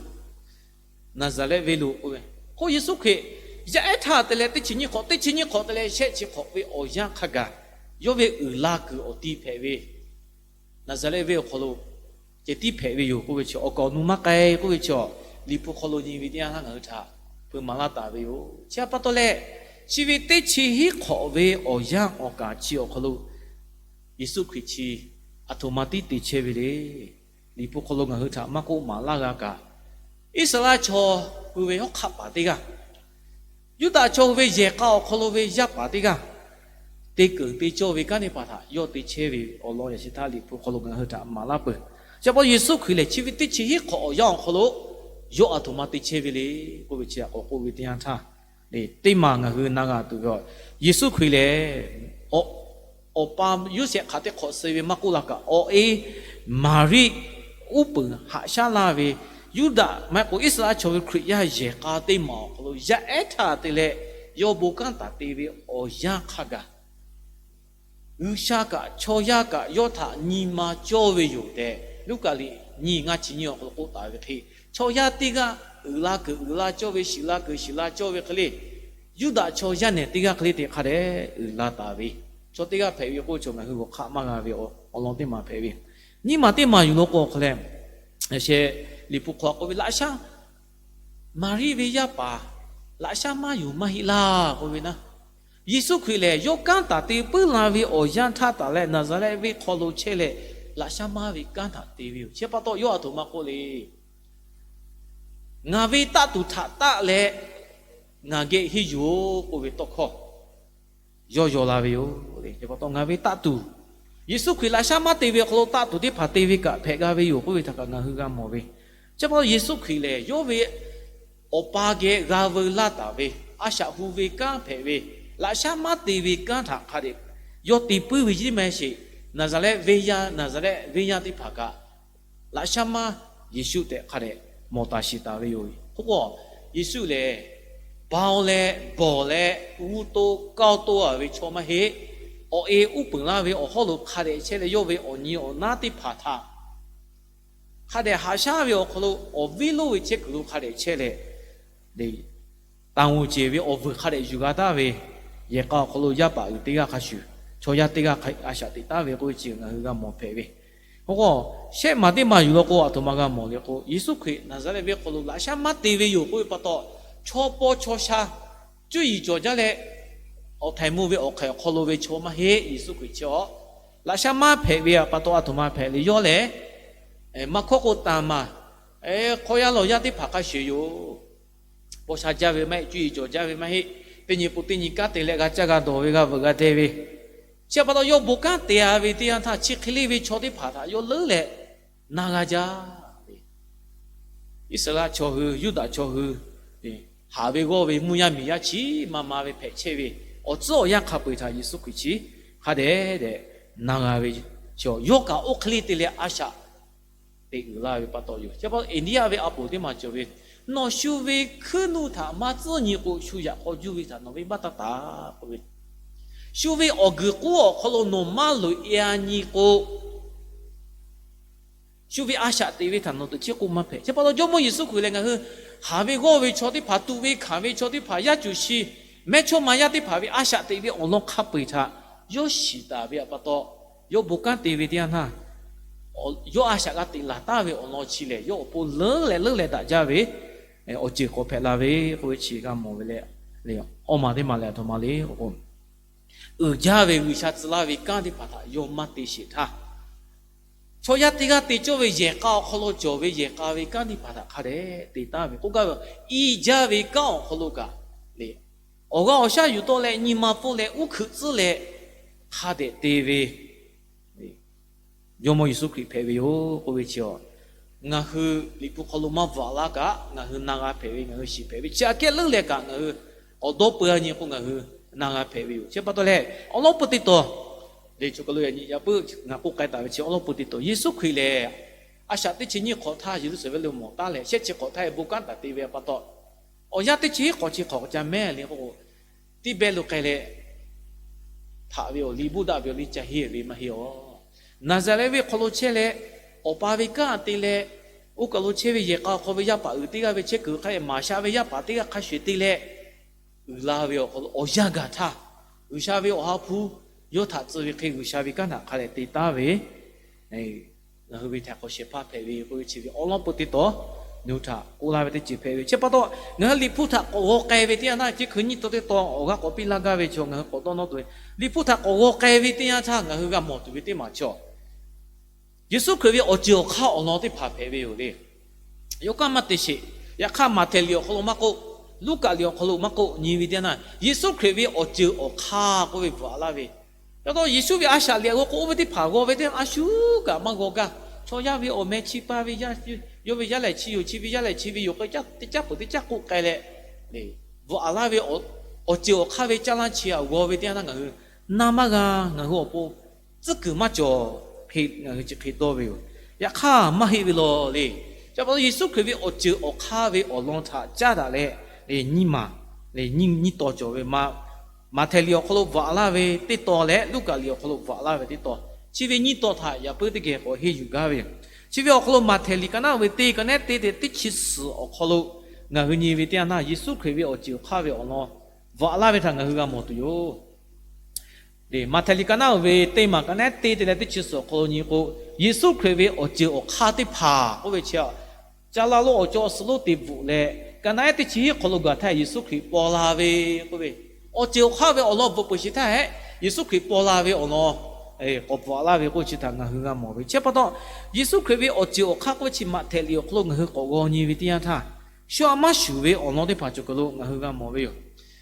Naˍzaˍrehˆ venˇ lo k'oˆ ve, k'o Yeˍsuˆ Hkriꞈ yaˇ ehˉ htaˇ te leh teˇ chi nyiˇ hk'awꞈ, teˇ chi nyiˇ hk'awꞈ te leh shehˆ chi hk'awꞈ ve awˬ yanˇ hk'a gaˬ, yawˇ ve uiˍ la kuiˬ awˬ ti hpehꞈ ve, Naˍzaˍrehˆ venˇ awˬ hk'aw lo ceh tiˉ hpehꞈ ve yoˬ k'oˆ ve chi awˬ kaˍ awˬ nu maˇ k'ai k'oˆ ve chi, Liꞈ hpu hk'aw lo nyi ve teˇ yanˇ htaˇ ngaˬ hui htaꞈ hpeuꞈ maˍ laˇ taˍ ve yoˬ. Chi pa taw leh, chi ve teˇ chi hiˉ hk'awꞈ ve awˬ yanˇ awˬ kaˍ chi awˬ hk'aw lo Yeˍsuˆ Hkriꞈ chi aˬ htoꞈ ma tiˉ te chehˇ ve le. Liꞈ hpu hk'aw lo ngaˬ hui htaꞈ maˇ k'oˆ maˍ laˇ g'a kaꞈ, Iˉsaˍreˍlaˆ chaw hui ve hawˉ hk'aˆ paˍ teˇ g'aˇ, Yuˇdaꞈ chaw hui ve yehˬ k'a awˬ hk'aw lo ve yaˇ paˍ teˇ g'aˇ, te keunˍ te cawˇ ve kanˉ teˇ hpaˍ htaꞈ yawˇ te chehˇ ve awˬ lawn yaꞈ sheh htaˇ Liꞈ hpu hk'aw lo ngaˬ hui htaꞈ maˍ laˇ peuˬ. Chi pa taw Yeˍsuˆ Hkriꞈ lehˬ chi ve teˇ chi hiˉ hk'awꞈ awˬ yanˇ awˬ hk'aw lo yawˇ aˬ htoꞈ ma te chehˇ ve le k'oˆ ve chi htaꞈ k'awꞈ k'oˆ ve teˇ yanˇ htaˇ, teˇ maˬ ngaˬ hui na g'a tuˬ ve, Yeˍsuˆ Hkriꞈ lehˬ awˬ pa Yoˇsehꞈ hk'aˬ teˇ hk'awꞈ suh ve maˇ k'oˆ la kaꞈ, awˬ e Maˍriˆ uˉ peunˍ haꞈ shaˉ laˇ ve, Yuˇdaꞈ maˇ heˆ k'o Iˉsaˍreˍlaˆ chaw ve Hkriꞈ yaˇ yehˬ k'a teˇ maˬ awˬ hk'aw lo yaˇ ehˉ htaˇ te leh yawˇ bon kanˉ taˍ te ve awˬ yanˇ hk'a gaˬ, G'uiˬsha kaꞈ chaw yaˇ kaꞈ yawˇ htaꞈ nyi ma cawˇ ve yoˬ tehꞈ, Luˉkaꞈ liꞈ nyiˇ ngaˇ chi nyiˇ awˬ hk'aw lo k'oˆ taˍ ve hk'e, chaw yaˇ teˇ g'aˇ uiˍ la kuiˬ uiˍ la cawˇ ve, shiˍ la kuiˬ shiˍ la cawˇ ve hk'e le, Yuˇdaꞈ chaw yaˇ nehˬ teˇ g'aˇ hk'e le te hk'a dehꞈ uiˍ la taˍ ve, chaw teˇ g'aˇ hpehꞈ ve k'oˆ ve chaw ngaˬ hui g'awˬ hk'aˆ maˇ g'a ve awˬ lawn teˇ maˬ hpehꞈ ve. Nyiˇ maˬ teˇ maˬ yuˬ law k'o awˬ hk'a leh, yaꞈ sheh Liꞈ hpu hk'aw k'oˆ ve, laꞈ shaˉ Maˍriˆ ve yaˇ paˍ laꞈ shaˉ maˇ yuˬ maˇ heˆ laˇ k'oˆ ve naˆ. Yeˍsuˆ Hkriꞈ lehˬ yawˇ kanˉ taˍ te puiˉ la ve awˬ yanˇ htaˇ taˍ leh Naˍzaˍrehˆ venˇ hk'aw lo chehˇ leh laꞈ shaˉ maˇ ve kanˉ htaꞈ te ve yoˬ. Chi pa taw yawˇ aˬ htoꞈ ma k'oˆ le. Ngaˬ ve taˆ tuˬ htaꞈ taˆ leh ngaˬ geh henˇ yuˬ-oˬ k'oˆ ve tawˇ hkawˇ yawˇ yaw la ve yoˬ. Chi pa taw ngaˬ ve taˆ tuˬ, Yeˍsuˆ Hkriꞈ laꞈ shaˉ maˇ te ve awˬ hk'aw lo taˆ tuˬ teˇ hpaˍ te ve kaꞈ hpehꞈ g'a ve yoˬ k'oˆ ve htaꞈ kaꞈ ngaˬ hui g'a mawˬ ve. Chi pa taw Yeˍsuˆ Hkriꞈ lehˬ yawˇ ve Awˬ pa geh g'a veu laˇ taˍ ve a shaꞈ hu ve kanˉ hpehꞈ ve, laꞈ shaˉ maˇ te ve kanˉ htaꞈ hk'a dehꞈ yawˇ te puiˉ ve jiˇ maˇ heˆ sheˍ. Naˍzaˍrehˆ venˇ yaˇ, Naˍzaˍrehˆ venˇ yaˇ teˇ hpaˍ kaꞈ laꞈ shaˉ maˇ Yeˍsuˆ tehꞈ hk'a dehꞈ mawˬ taˍ shiˍ taˍ ve yoˬ. K'oˆ k'o, Yeˍsuˆ lehˬ baoˬ leh bawˬ leh g'uˇ toˆ kaoˇ toˆ a ve chaw maˇ heˆ. Awˬ e uˉ peunˍ laˇ ve awˬ hawˉ lo hk'a dehꞈ chehˇ leh yawˇ ve awˬ nyi awˬ naˉ teˇ hpaˍ htaꞈ hk'a dehꞈ haꞈ shaˉ ve awˬ hk'aw lo awˬ viˉ lonˉ ve chehˇ kuiˬ lo hk'a dehꞈ chehˇ leh, taˍ uˍ ceˬ ve awˬ vuiˬ hk'a dehꞈ yuˬ g'a taˍ ve, yehˬ k'a awˬ hk'aw lo yaˇ paˍ uiˍ teˇ g'aˇ hk'a shuˍ chaw yaˇ teˇ g'aˇ hk'a a shaꞈ teꞈ taˍ ve k'oˆ ve chi ngaˬ hui g'a mawˬ hpehꞈ ve. K'o k'o, shehˆ maˬ teˇ maˬ yuˬ law k'o aˬ htoꞈ ma g'a mawˬ le k'o, Yeˍsuˆ Hkriꞈ Naˍzaˍrehˆ venˇ hk'aw lo laꞈ shaˉ maˇ te ve yoˬ k'oˆ ve pa taw, chaw paw chaw sha cuˇ yiˍ cawˬ jaˇ leh awˬ htaiˍ mvuh ve awˬ hk'aiˬ awˬ hk'aw lo ve chaw maˇ heˆ. Yeˍsuˆ Hkriꞈ chi a laꞈ shaˉ maˇ hpehꞈ ve pa taw aˬ htoꞈ ma hpehꞈ le yawˇ lehˬ, maˇ hkawˇ k'o taˍ maˬ hk'aw yaˇ lawˬ yaˇ teˇ hpaˍ hk'a shuˍ yoˬ. Paw sha jaˇ ve maˇ heˆ, cuˇ yiˍ cawˬ jaˇ ve maˇ heˆ. Teˇ nyi pun teˇ nyi kanˉ te leh g'a caˇ g'a dawˬ ve g'a veuꞈ g'a deh ve, chi pa taw yawˇ bon kanˉ te a ve teˇ yanˇ htaˇ chi hk'e le ve chaw teˇ hpaˍ htaꞈ yawˇ leuˉ leh na g'a jaˇ. Iˉsaˍreˍlaˆ chaw hui, Yuˇdaꞈ chaw hui, haˍ ve g'awˇ ve mvuhˇ yaˇ miˬ yaˇ chi ma ma ve hpehꞈ chehˇ ve awˬ tcuhˉ awˬ yanˇ hk'a peu-eˬ htaꞈ Yeˍsuˆ Hkriꞈ chi hk'a dehꞈ dehꞈ na g'a ve, yawˇ kaꞈ oˇ hk'e le te leh a shaꞈ teꞈ uiˍ laˇ ve pa taw yoˬ. Chi pa taw India ve a poˍ teˇ maˬ cawˬ ve, nawˬ shu ve hkuiˉ nuˇ htaꞈ maˇ tcuhˉ nyi k'o, shu yaꞈ k'aw juˇ ve htaꞈ nawˬ ve maˇ taˇ taˍ k'oˆ ve, shu ve awˬ guiˬ k'oˉ awˬ hk'aw lo nawˬ maˇ loꞈ e a nyi k'o, shu ve a shaꞈ teꞈ ve htaꞈ nawˬ teꞈ chiˉ k'oˆ maˇ hpehꞈ. Chi pa taw Jawˇmawˇ Yeˍsuˆ Hkriꞈ lehˬ ngaˬ hui haˍ ve g'awˇ ve chaw teˇ hpaˍ, tuꞈ ve hkanˍ ve chaw teˇ hpaˍ, yaˇ cuˬ shi mehˇchawˇma yaˇ teˇ hpaˍ ve a shaꞈ teꞈ ve awˬ lawn hk'a peu-eˬ htaꞈ yawˇ shiˍ taˍ ve pa taw, yawˇ bon kanˉ te ve teˇ yanˇ htaˇ, yawˇ a shaꞈ g'a teꞈ laˬ taˍ ve awˬ lawn chi lehˬ, yawˇ awˬ pon leuˉ leh leuˉ leh daꞈ jaˇ ve awˬ ceuˬ k'awꞈ hpehꞈ la ve k'oˆ ve chi g'a mawˬ ve le. Awˇ maˬ teˇ maˬ lehˬ aˬ htoꞈ ma le k'o, uiˍ jaˇ ve G'uiˬsha tcuh laˇ ve kanˉ teˇ hpaˍ htaꞈ yawˇ maˇ te sheˍ htaˇ, chaw yaˇ teˇ g'aˇ te cawˇ ve yehˬ k'a awˬ hk'aw lo cawˬ ve yehˬ k'a ve kanˉ teˇ hpaˍ htaꞈ hk'a dehꞈ te taˍ ve k'oˆ gaˇ ve, i jaˇ ve kanˉ awˬ hk'aw lo kaꞈ le, awˬ g'aˇ awˬ shaˉ yuˬ tawˆ leh nyi ma pfuhˇ leh uˉ hkuiꞈ tcuhˉ leh hk'a dehꞈ te ve Jawˇmawˇ Yeˍsuˆ Hkriꞈ hpehꞈ ve yoˬ k'oˆ ve chi, ngaˬ hui Liꞈ hpu hk'aw lo maˇ bvuhꞈ laˇ kaꞈ ngaˬ hui na g'a hpehꞈ ve, ngaˬ hui shiˍ hpehꞈ ve chi aꞈ kehˉ leuˉ leh kaꞈ ngaˬ hui k'awꞈ dawˇ peu a nyi k'o ngaˬ hui na g'a hpehꞈ ve yoˬ. Chi pa taw leh awˉ lawˉ peu teˇ taw, le chaw ka lo yaꞈ nyi yaꞈ puiˉ ngaˬ k'oˆ k'ai taˍ ve chi awˉ lawˉ peu teˇ taw, Yeˍsuˆ Hkriꞈ lehˬ a shaꞈ teˇ chi nyiˇ hk'awꞈ htaˇ Yeˍruˆsaˍlehnˍ lo mawˬ taˉ leh shehˆ chi hk'awꞈ htaˇ e bon kanˉ taˍ te ve pa taw, awˬ yanˇ teˇ chi hiˉ hk'awꞈ chi hk'awꞈ ca mehˉ le k'o, tiˇ behˇ lo k'ai leh htaꞈ ve awˬ liˇ, buˇ daꞈ ve awˬ liˇ ca henˇ ve maˇ heˆ awˬ. Naˍzaˍrehˆ venˇ hk'aw lo chehˇ leh, Awˬ pa ve kanˉ te leh, oˇ kaˬ lo chehˇ ve yehˬ k'a awˬ hk'aw ve yaˇ paˍ uiˍ teˇ g'aˇ ve chehˇ kuiˬ hk'a leh, maˍ sha ve yaˇ paˍ teˇ g'aˇ hk'a shuˍ te leh, uiˍ la ve awˬ hk'aw lo awˬ yanˇ gaˬ htaˇ, G'uiˬsha ve Awˬ ha hpu yawˇ htaꞈ tcuh ve hk'e G'uiˬsha ve kanˉ htaꞈ hk'a leh te taˉ ve, ngaˬ hui ve htaiˍ hk'awꞈ shehˍ hpaˇ hpehꞈ ve k'oˆ ve chi ve awˬ lawn peu teˇ taw, nawˬ hui htaꞈ k'oˆ laˇ ve teˇ ceuˬ hpehꞈ ve. Chi pa taw, ngaˬ hui Liꞈ hpu htaꞈ k'awꞈ g'aw k'ai ve teˇ yanˇ htaˇ, chi hkui nyiˇ taw teˇ taw awˬ g'aˇ k'awꞈ piˇ laˇ gaˇ ve chaw ngaˬ hui k'awꞈ dawˇ nawˇ tuˬ ve, Liꞈ hpu htaꞈ k'awꞈ g'aw k'ai ve teˇ yanˇ htaˇ ngaˬ hui g'a mawˬ tuˬ ve teˇ maˬ chaw Yeˍsuˆ Hkriꞈ ve awˬ ceuˬ awˬ hk'aˇ awˬ lawn teˇ hpaˍ hpehꞈ ve yoˬ le. Yawˇ kanˉ maˇ te sheˍ. Yaꞈ hk'aˇ, Maꞈhtehˍ liꞈ awˬ hk'aw lo maˇ k'oˆ, Luˉkaꞈ liꞈ awˬ hk'aw lo maˇ k'oˆ, nyi ve teˇ yanˇ htaˇ, Yeˍsuˆ Hkriꞈ ve awˬ ceuˬ awˬ hk'aˇ k'oˆ ve bvuhꞈ laˇ ve, pa taw Yeˍsuˆ ve a shaꞈ liꞈ g'aw k'o oˇ ve teˇ hpaˍ g'aw ve teˇ yanˇ, a shu kaꞈ maˇ g'aw gaˇ. Chaw yaˇ ve awˬ meh chi pa ve, yawˇ ve yaˇ lehˬ chi yoˬ, chi ve yaˇ lehˬ chi ve yoˬ k'o, teˇ caˉ peuˬ teˇ caˉ k'oˆ k'ai leh, bvuhꞈ laˇ ve awˬ ceuˬ awˬ hk'aˇ ve caˇ lanˇ chi aꞈ g'aw ve teˇ yanˇ htaˇ ngaˬ hui naˇ maˇ g'a, ngaˬ hui awˬ pon tcuhˉ kuiˬ maˇ cawˬ hk'e ngaˬ hui chi hk'e dawˇ ve yoˬ. Yaꞈ hk'aˇ, maˇ heˆ ve law le. Chi pa taw Yeˍsuˆ Hkriꞈ ve awˬ ceuˬ awˬ hk'aˇ ve awˬ lawn htaꞈ caˉ daꞈ leh, nyiˇ maˬ, nyiˇ taw cawˬ ve, Maꞈhtehˍ liꞈ awˬ hk'aw lo bvuhꞈ laˇ ve teˇ taw leh Luˉkaꞈ liꞈ awˬ hk'aw lo bvuhꞈ laˇ ve teˇ taw, chi ve nyiˇ taw htaꞈ yaꞈ puiˉ teˇ geh k'awꞈ henˇ yuˬ gaˇ ve yoˬ. Chi ve awˬ hk'aw lo Maꞈhtehˍ liꞈ ka naˉ ve teˇ, ka naˉ teˇ te teˇ chi suhˍ awˬ hk'aw lo ngaˬ hui nyi ve teˇ yanˇ htaˇ, Yeˍsuˆ Hkriꞈ ve awˬ ceuˬ awˬ hk'aˇ ve awˬ lawn bvuhꞈ laˇ ve htaꞈ ngaˬ hui g'a mawˬ tuˬ yoˬ. Maꞈhtehˍ liꞈ ka naˉ ve teˇ maˬ ka naˉ teˇ te leh teˇ chi suhˍ awˬ hk'aw lo nyi k'o, Yeˍsuˆ Hkriꞈ ve awˬ ceuˬ awˬ hk'aˇ teˇ hpaˍ k'oˆ ve chi aꞈ, caˇ laˇ lonˉ awˬ cawˇ suh lonˉ te bvuhꞈ leh, ka naˉ ehˉ teˇ chi hiˉ hk'aw lo gaˬ htaˇ Yeˍsuˆ Hkriꞈ paw la ve k'oˆ ve, awˬ ceuˬ awˬ hk'aˇ ve awˬ lawn bvuhꞈ peuˬ sheˍ htaˇ hehꞈ, Yeˍsuˆ Hkriꞈ paw la ve awˬ lawn k'awꞈ bvuhꞈ laˇ ve k'oˆ chi htaꞈ ngaˬ hui g'a mawˬ ve. Chi pa taw, Yeˍsuˆ Hkriꞈ ve awˬ ceuˬ awˬ hk'aˇ k'oˆ ve chi Maꞈhtehˍ liꞈ awˬ hk'aw lo ngaˬ hui k'awꞈ g'aw nyi ve teˇ yanˇ htaˇ, shu aꞈ maˇ shuˍ ve awˬ lawn teˇ hpaˍ cawˬ kuiˬ lo ngaˬ hui g'a mawˬ ve yoˬ.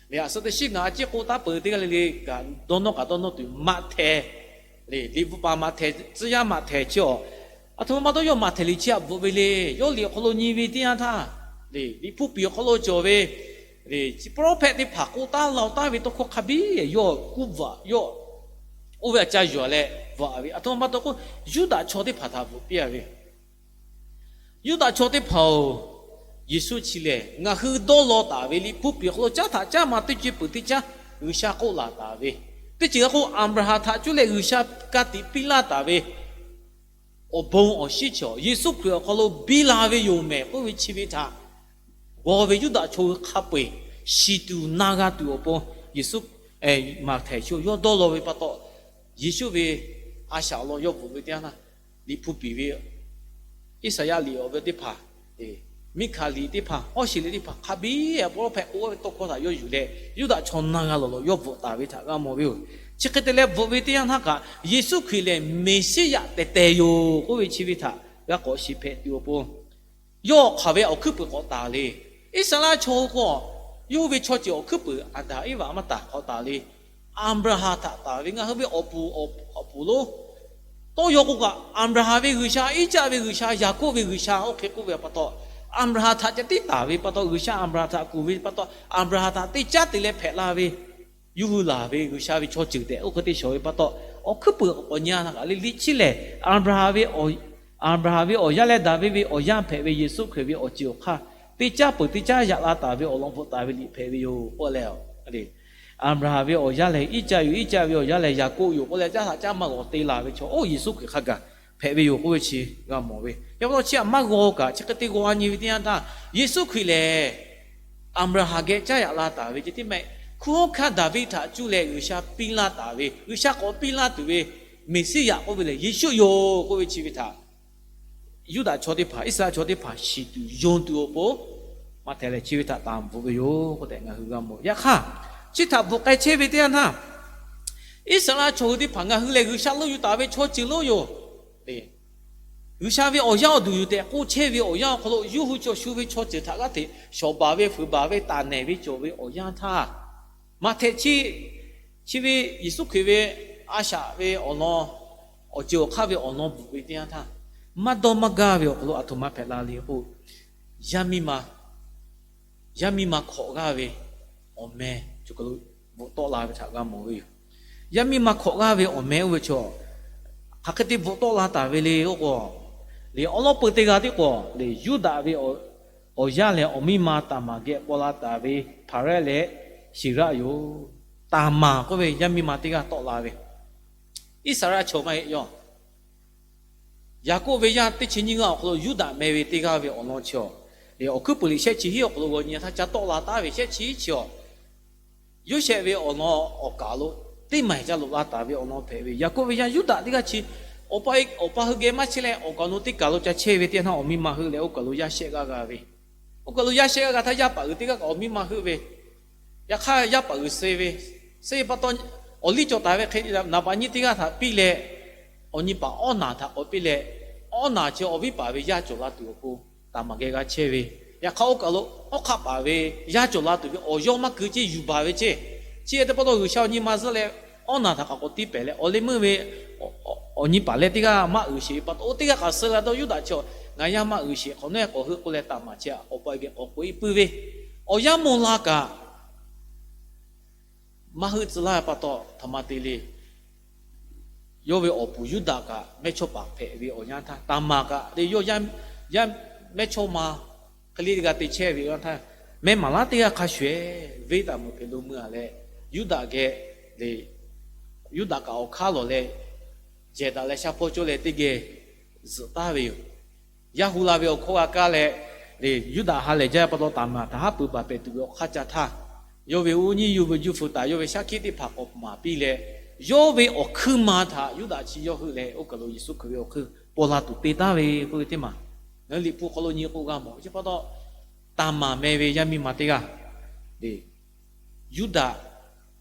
Lehˬ, a suh teˇ shiˉ ngaˬ a ciˉ k'oˆ taˉ peuˬ teˇ g'aˇ le le kaꞈ dawˇ nawˇ kaꞈ dawˇ nawˇ tuˬ Maꞈhtehˍ, le, liꞈ bvuhꞈ paˍ Maꞈhtehˍ, tcuh yaˇ Maꞈhtehˍ chi awˬ, aˬ htoꞈ ma pa taw yawˇ Maꞈhtehˍ liꞈ chi aꞈ bvuhꞈ ve le. Yawˇ liꞈ awˬ hk'aw lo nyi ve teˇ yanˇ htaˇ, le, Liꞈ hpu piˍ awˬ hk'aw lo cawˬ ve, le, chi prophet teˇ hpaˍ k'oˆ taˉ law taˉ ve tawˇ hkawˇ hk'a biˇ yawˇ kuˇ bvuhꞈ, yawˇ oˇ ve aꞈ ca yuˬ leh bvuhꞈ ve. Aˬ htoꞈ ma pa taw k'o, Yuˇdaꞈ chaw teˇ hpaˍ htaꞈ bvuhꞈ piˇ a ve Yuˇdaꞈ chaw teˇ hpaˍ-oˬ, Yeˍsuˆ chi lehˬ ngaˬ hui dawˇ law taˍ ve Liꞈ hpu piˍ awˬ hk'aw lo caˉ htaꞈ caˉ ma teˇ ceuˬ peuˬ teˇ caˉ G'uiˬsha k'oˆ laˬ taˍ ve, teˇ ceuˬ g'a k'o, Aˍbraˍhanˍ htaꞈ cuˇ leh G'uiˬsha ka tiꞈ piˇ laˇ taˍ ve awˬ bon awˬ shinˉ chaw Yeˍsuˆ Hkriꞈ awˬ hk'aw lo biˇ la ve yoˬ mehˍ k'oˆ ve chi ve htaꞈ g'aw ve Yuˇdaꞈ chaw hui hk'a peu-eˬ shiˍ tuˬ na g'a tuˬ awˬ pon, Yeˍsuˆ, Maꞈhtehˍ sho yawˇ dawˇ law ve pa taw, Yeˍsuˆ ve a shaꞈ awˬ lawn yawˇ bvuhꞈ ve teˇ yanˇ htaˇ, Liꞈ hpu piˍ ve Iˉsaˍyaˆ liꞈ awˬ ve teˇ hpaˍ, Miˉhkaˍ liꞈ teˇ hpaˍ, Hawˉsheˍ liꞈ teˇ hpaˍ hk'a biˇ prophet k'oˆ ve tawˇ hkawˇ htaꞈ yawˇ yuˬ leh, Yuˇdaꞈ chaw na g'a lawˬ lawˬ yawˇ bvuhꞈ taˍ ve htaꞈ g'a mawˬ ve yoˬ. Chi hk'e te leh bvuhꞈ ve teˇ yanˇ htaˇ kaꞈ, Yeˍsuˆ Hkriꞈ lehˬ Meˍsiˉyaꞈ tehˬ tehˬ yoˬ k'oˆ ve chi ve htaꞈ g'a k'awꞈ shiˍ hpehꞈ tuˬ awˬ pon, yawˇ hk'aˬ ve awˬ hkuiˉ puiˍ k'awꞈ taˍ le. Iˉsaˍreˍlaˆ chaw hui k'o, yawˇ hui ve chaw ceuˬ awˬ hkuiˉ puiˍ Aˍdanˍ Eˇvaꞈ maˇ taˍ k'awꞈ taˍ le. Aˍbraˍhanˍ htaꞈ taˍ ve, ngaˬ hui ve awˬ puˍ, awˬ puˍ lonˉ, tawˇ yaw k'o kaꞈ Aˍbraˍhanˍ ve G'uiˬsha, Iˉcaˆ ve G'uiˬsha, Yaˍkoˆ ve G'uiˬsha, oˇ hk'e k'oˆ ve pa taw, Aˍbraˍhanˍ htaꞈ ca tiˉ taˍ ve pa taw, G'uiˬsha Aˍbraˍhanˍ htaꞈ kuˬ ve pa taw, Aˍbraˍhanˍ htaꞈ teˇ caˉ te leh hpehꞈ la ve, yawˇ hui laˬ ve G'uiˬsha ve chaw ceuˬ tehꞈ oˇ hk'e te shawˍ ve pa taw, awˬ hkuiˉ puiˍ k'awꞈ nyi a htaˇ kaꞈ le le chi lehˬ, Aˍbraˍhanˍ ve awˬ, Aˍbraˍhanˍ ve awˬ yaˇ leh Daˍviˆ ve awˬ yaˇ hpehꞈ ve Yeˍsuˆ Hkriꞈ ve awˬ ceuˬ awˬ hk'aˇ, teˇ caˉ peuˬ teˇ caˉ yaꞈ la taˍ ve awˬ lawn bvuhꞈ taˍ ve liꞈ hpehꞈ ve yoˬ k'oˆ leh, Aˍbraˍhanˍ ve awˬ yaˇ lehˬ Iˉcaˆ yoˬ, Iˉcaˆ ve awˬ yaˇ lehˬ Yaˍkoˆ yoˬ k'oˆ leh, caˉ htaꞈ caˉ maˇ g'awˬ te la ve chaw oˇ Yeˍsuˆ Hkriꞈ hk'a gaˬ hpehꞈ ve yoˬ k'oˆ ve chi g'a mawˬ ve. Yaꞈ hk'aˇ chi htaꞈ maˇ g'aw kaꞈ chi hk'e te g'aw nyi ve teˇ yanˇ htaˇ, Yeˍsuˆ Hkriꞈ lehˬ Aˍbraˍhanˍ geh caˇ yaꞈ la taˍ ve ceh tiˉ mehˆ, hkunˉ hawˉ hkanˇ Daˍviˆ htaꞈ cuˇ leh G'uiˬsha piˇ laˇ taˍ ve, G'uiˬsha k'awꞈ piˇ laˇ tuˬ ve Meˍsiˉyaꞈ k'oˆ ve lehˬ Yeˍsuˆ yoˬ k'oˆ ve chi ve htaꞈ Yuˇdaꞈ chaw teˇ hpaˍ, Iˉsaˍreˍlaˆ chaw teˇ hpaˍ shiˍ tuˬ yonˍ tuˬ awˬ pon, Maꞈhtehˍ lehˬ chi ve htaꞈ taˍ bvuhꞈ ve yoˬ k'oˆ tehꞈ ngaˬ hui g'a mawˬ. Yaꞈ hk'aˇ, chi htaꞈ bvuhꞈ k'ai chehˇ ve teˇ yanˇ htaˇ, Iˉsaˍreˍlaˆ chaw hui teˇ hpaˍ ngaˬ hui lehˬ G'uiˬsha lo yuˬ taˍ ve chaw ceuˬ lonˉ yoˬ. G'uiˬsha ve awˬ yaˇ awˬ duˬ yoˬ tehꞈ k'oˆ chehˇ ve awˬ yanˇ awˬ hk'aw lo yawˇ hui cawˬ shu ve chaw ceuˬ htaꞈ g'aˇ hteꞈ shawˍ baˬ ve, fuiˍ baˬ ve, taˍ nehˬ ve cawˬ ve awˬ yanˇ htaˇ, Maꞈhtehˍ chi, chi ve Yeˍsuˆ Hkriꞈ ve a shaꞈ ve awˬ lawn, awˬ ceuˬ awˬ hk'aˇ ve awˬ lawn bvuhꞈ ve teˇ yanˇ htaˇ, maˇ dawˇ maˇ gaˇ ve awˬ hk'aw lo aˬ htoꞈ ma hpehꞈ la le k'o, yaˇ miˇ ma, yaˇ miˇ ma hkawꞈ g'aˇ ve awˬ meh cawˬ kaˬ lo bvuhꞈ tawˆ la ve htaꞈ g'a mawˬ ve yoˬ. Yaˇ miˇ ma hkawꞈ g'aˇ ve awˬ meh oˇ ve chaw hk'aˬ hk'e te bvuhꞈ tawˆ la taˍ ve le k'o, lehˬ awˉ lawˉ peu teˇ g'aˇ tiˉ k'o, lehˬ Yuˇdaꞈ ve awˬ yaˇ lehˬ awˬ miˇ ma Taˍmaˍ geh paw la taˍ ve Hpaˍrehˆ leh Sheˍraˆ yoˬ. Taˍmaˍ k'oˆ ve yaˇ miˇ ma teˇ g'aˇ tawˆ la ve, Iˉsaˍreˍlaˆ chaw maˇ heˆ yaˇ. Yaˍkoˆ ve yaˇ teˇ chi nyiˇ g'aˇ awˬ hk'aw lo Yuˇdaꞈ meh ve teˇ g'aˇ ve awˬ lawn chi awˬ, awˬ hkuiˉ puiˍ liꞈ shehˆ chi hiˉ awˬ hk'aw lo g'aw nyi htaˇ ca tawˆ la taˉ ve shehˆ chi hiˉ chi awˬ, Yoˇsehꞈ ve awˬ lawn awˬ kaˍ lo teˇ maˬ ca loꞈ la taˍ ve awˬ lawn hpehꞈ ve. Yaˍkoˆ ve yaˇ Yuˇdaꞈ teˇ g'aˇ chi awˬ pa, awˬ pa hui geh maˇ chehˇ leh awˬ kaˍ awˬ nu teˇ kaˬ lo ca chehˇ ve teˇ yanˇ htaˇ awˬ miˇ ma heuˆ leh oˇ kaˬ lo yaˇ shehˆ g'aˇ g'a ve. Oˇ kaˬ lo yaˇ shehˆ g'aˇ g'a htaˇ yaˇ paˍ uiˍ teˇ g'aˇ kaꞈ awˬ miˇ ma heuˆ ve. Yaꞈ hk'aˇ yaˇ paˍ uiˍ suh ve, suh ve pa taw, awˬ liˇ cawˬ taˍ ve hk'e naˍ baꞈ nyiˇ teˇ g'aˇ htaꞈ piˇ leh, awˬ nyi paˍ Awˉnaˍ htaꞈ k'awꞈ piˇ leh, Awˉnaˍ chi awˬ viˉ paˍ ve yaˇ cawˬ la tuˬ awˬ pon Taˍmaˍ geh g'a chehˇ ve. Yaꞈ hk'aˇ oˇ kaˬ lo hawˉ hk'aˆ paˍ ve yaˇ cawˬ la tuˬ ve awˬ yawˇ maˇ keu ceˇ yuˬ baˬ ve ceˇ. Chi hk'e te pa taw G'uiˬsha awˬ nyi ma zuhˆ leh Awˉnaˍ htaꞈ k'awꞈ tiˇ pehˍ leh awˬ leh meuˇ ve awˬ nyi paˍ leh teˇ g'aˇ maˇ uiˍ sheˍ ve pa taw, oˇ teˇ g'aˇ kaꞈ suh la taw Yuˇdaꞈ chi ngaˬ yaˇ maˇ uiˍ sheˍ, hk'awꞈ nawˉ k'awꞈ heuˆ k'oˆ leh Taˍmaˍ chi awˬ pa geh k'awꞈ k'oꞈ e puiˇ ve. Awˬ yanˇ mawˬ la kaꞈ maˇ heuˆ tcuh laˇ ve pa taw htaꞈ ma te le. Yawˇ ve awˬ puˍ Yuˇdaꞈ kaꞈ mehˇchawˇpaˍ hpehꞈ ve awˬ yanˇ htaˇ, Taˍmaˍ kaꞈ te yawˇ yaˇ mehˇchawˇma hk'e le g'a te chehˇ ve awˬ yanˇ htaˇ, meh maˍ laˉ teˇ g'aˇ hk'a shuˍ eˬ venˇ taˍ meuꞈ hpehꞈ lo meuˇ a leh, Yuˇdaꞈ geh le, Yuˇdaꞈ kaꞈ awˬ hk'aˇ lawˬ leh jehˬ daꞈ leh shaˉ hpawˇ cawˇ leh teˇ geh zuhꞈ taˍ ve yoˬ. Yaˇ hu la ve awˬ hkawˇ g'a kaˇ leh, Yuˇdaꞈ ha lehˬ jaˇ pa taw Taˍmaˍ htaꞈ haˉ pui baˬ pehꞈ tuˬ ve awˬ hk'aˇ ca htaˇ, yawˇ ve uˉ nyiˇ yuˇ ve juˇ feu taˍ yawˇ ve shaˉ hkiˆ teˇ hpaˍ k'awꞈ maˍ piˇ leh, yawˇ ve awˬ hkuiˇ ma htaꞈ Yuˇdaꞈ chi yawˇ heuˆ leh oˇ kaˬ lo Yeˍsuˆ Hkriꞈ ve awˬ hkui paw la tuˬ te taˍ ve k'oˆ ve teˇ maˬ, ngaˬ hui Liꞈ hpu hk'aw lo nyi k'o g'a mawˬ ve. Chi pa taw, Taˍmaˍ meh ve yaˇ miˇ ma teˇ g'aˇ le, Yuˇdaꞈ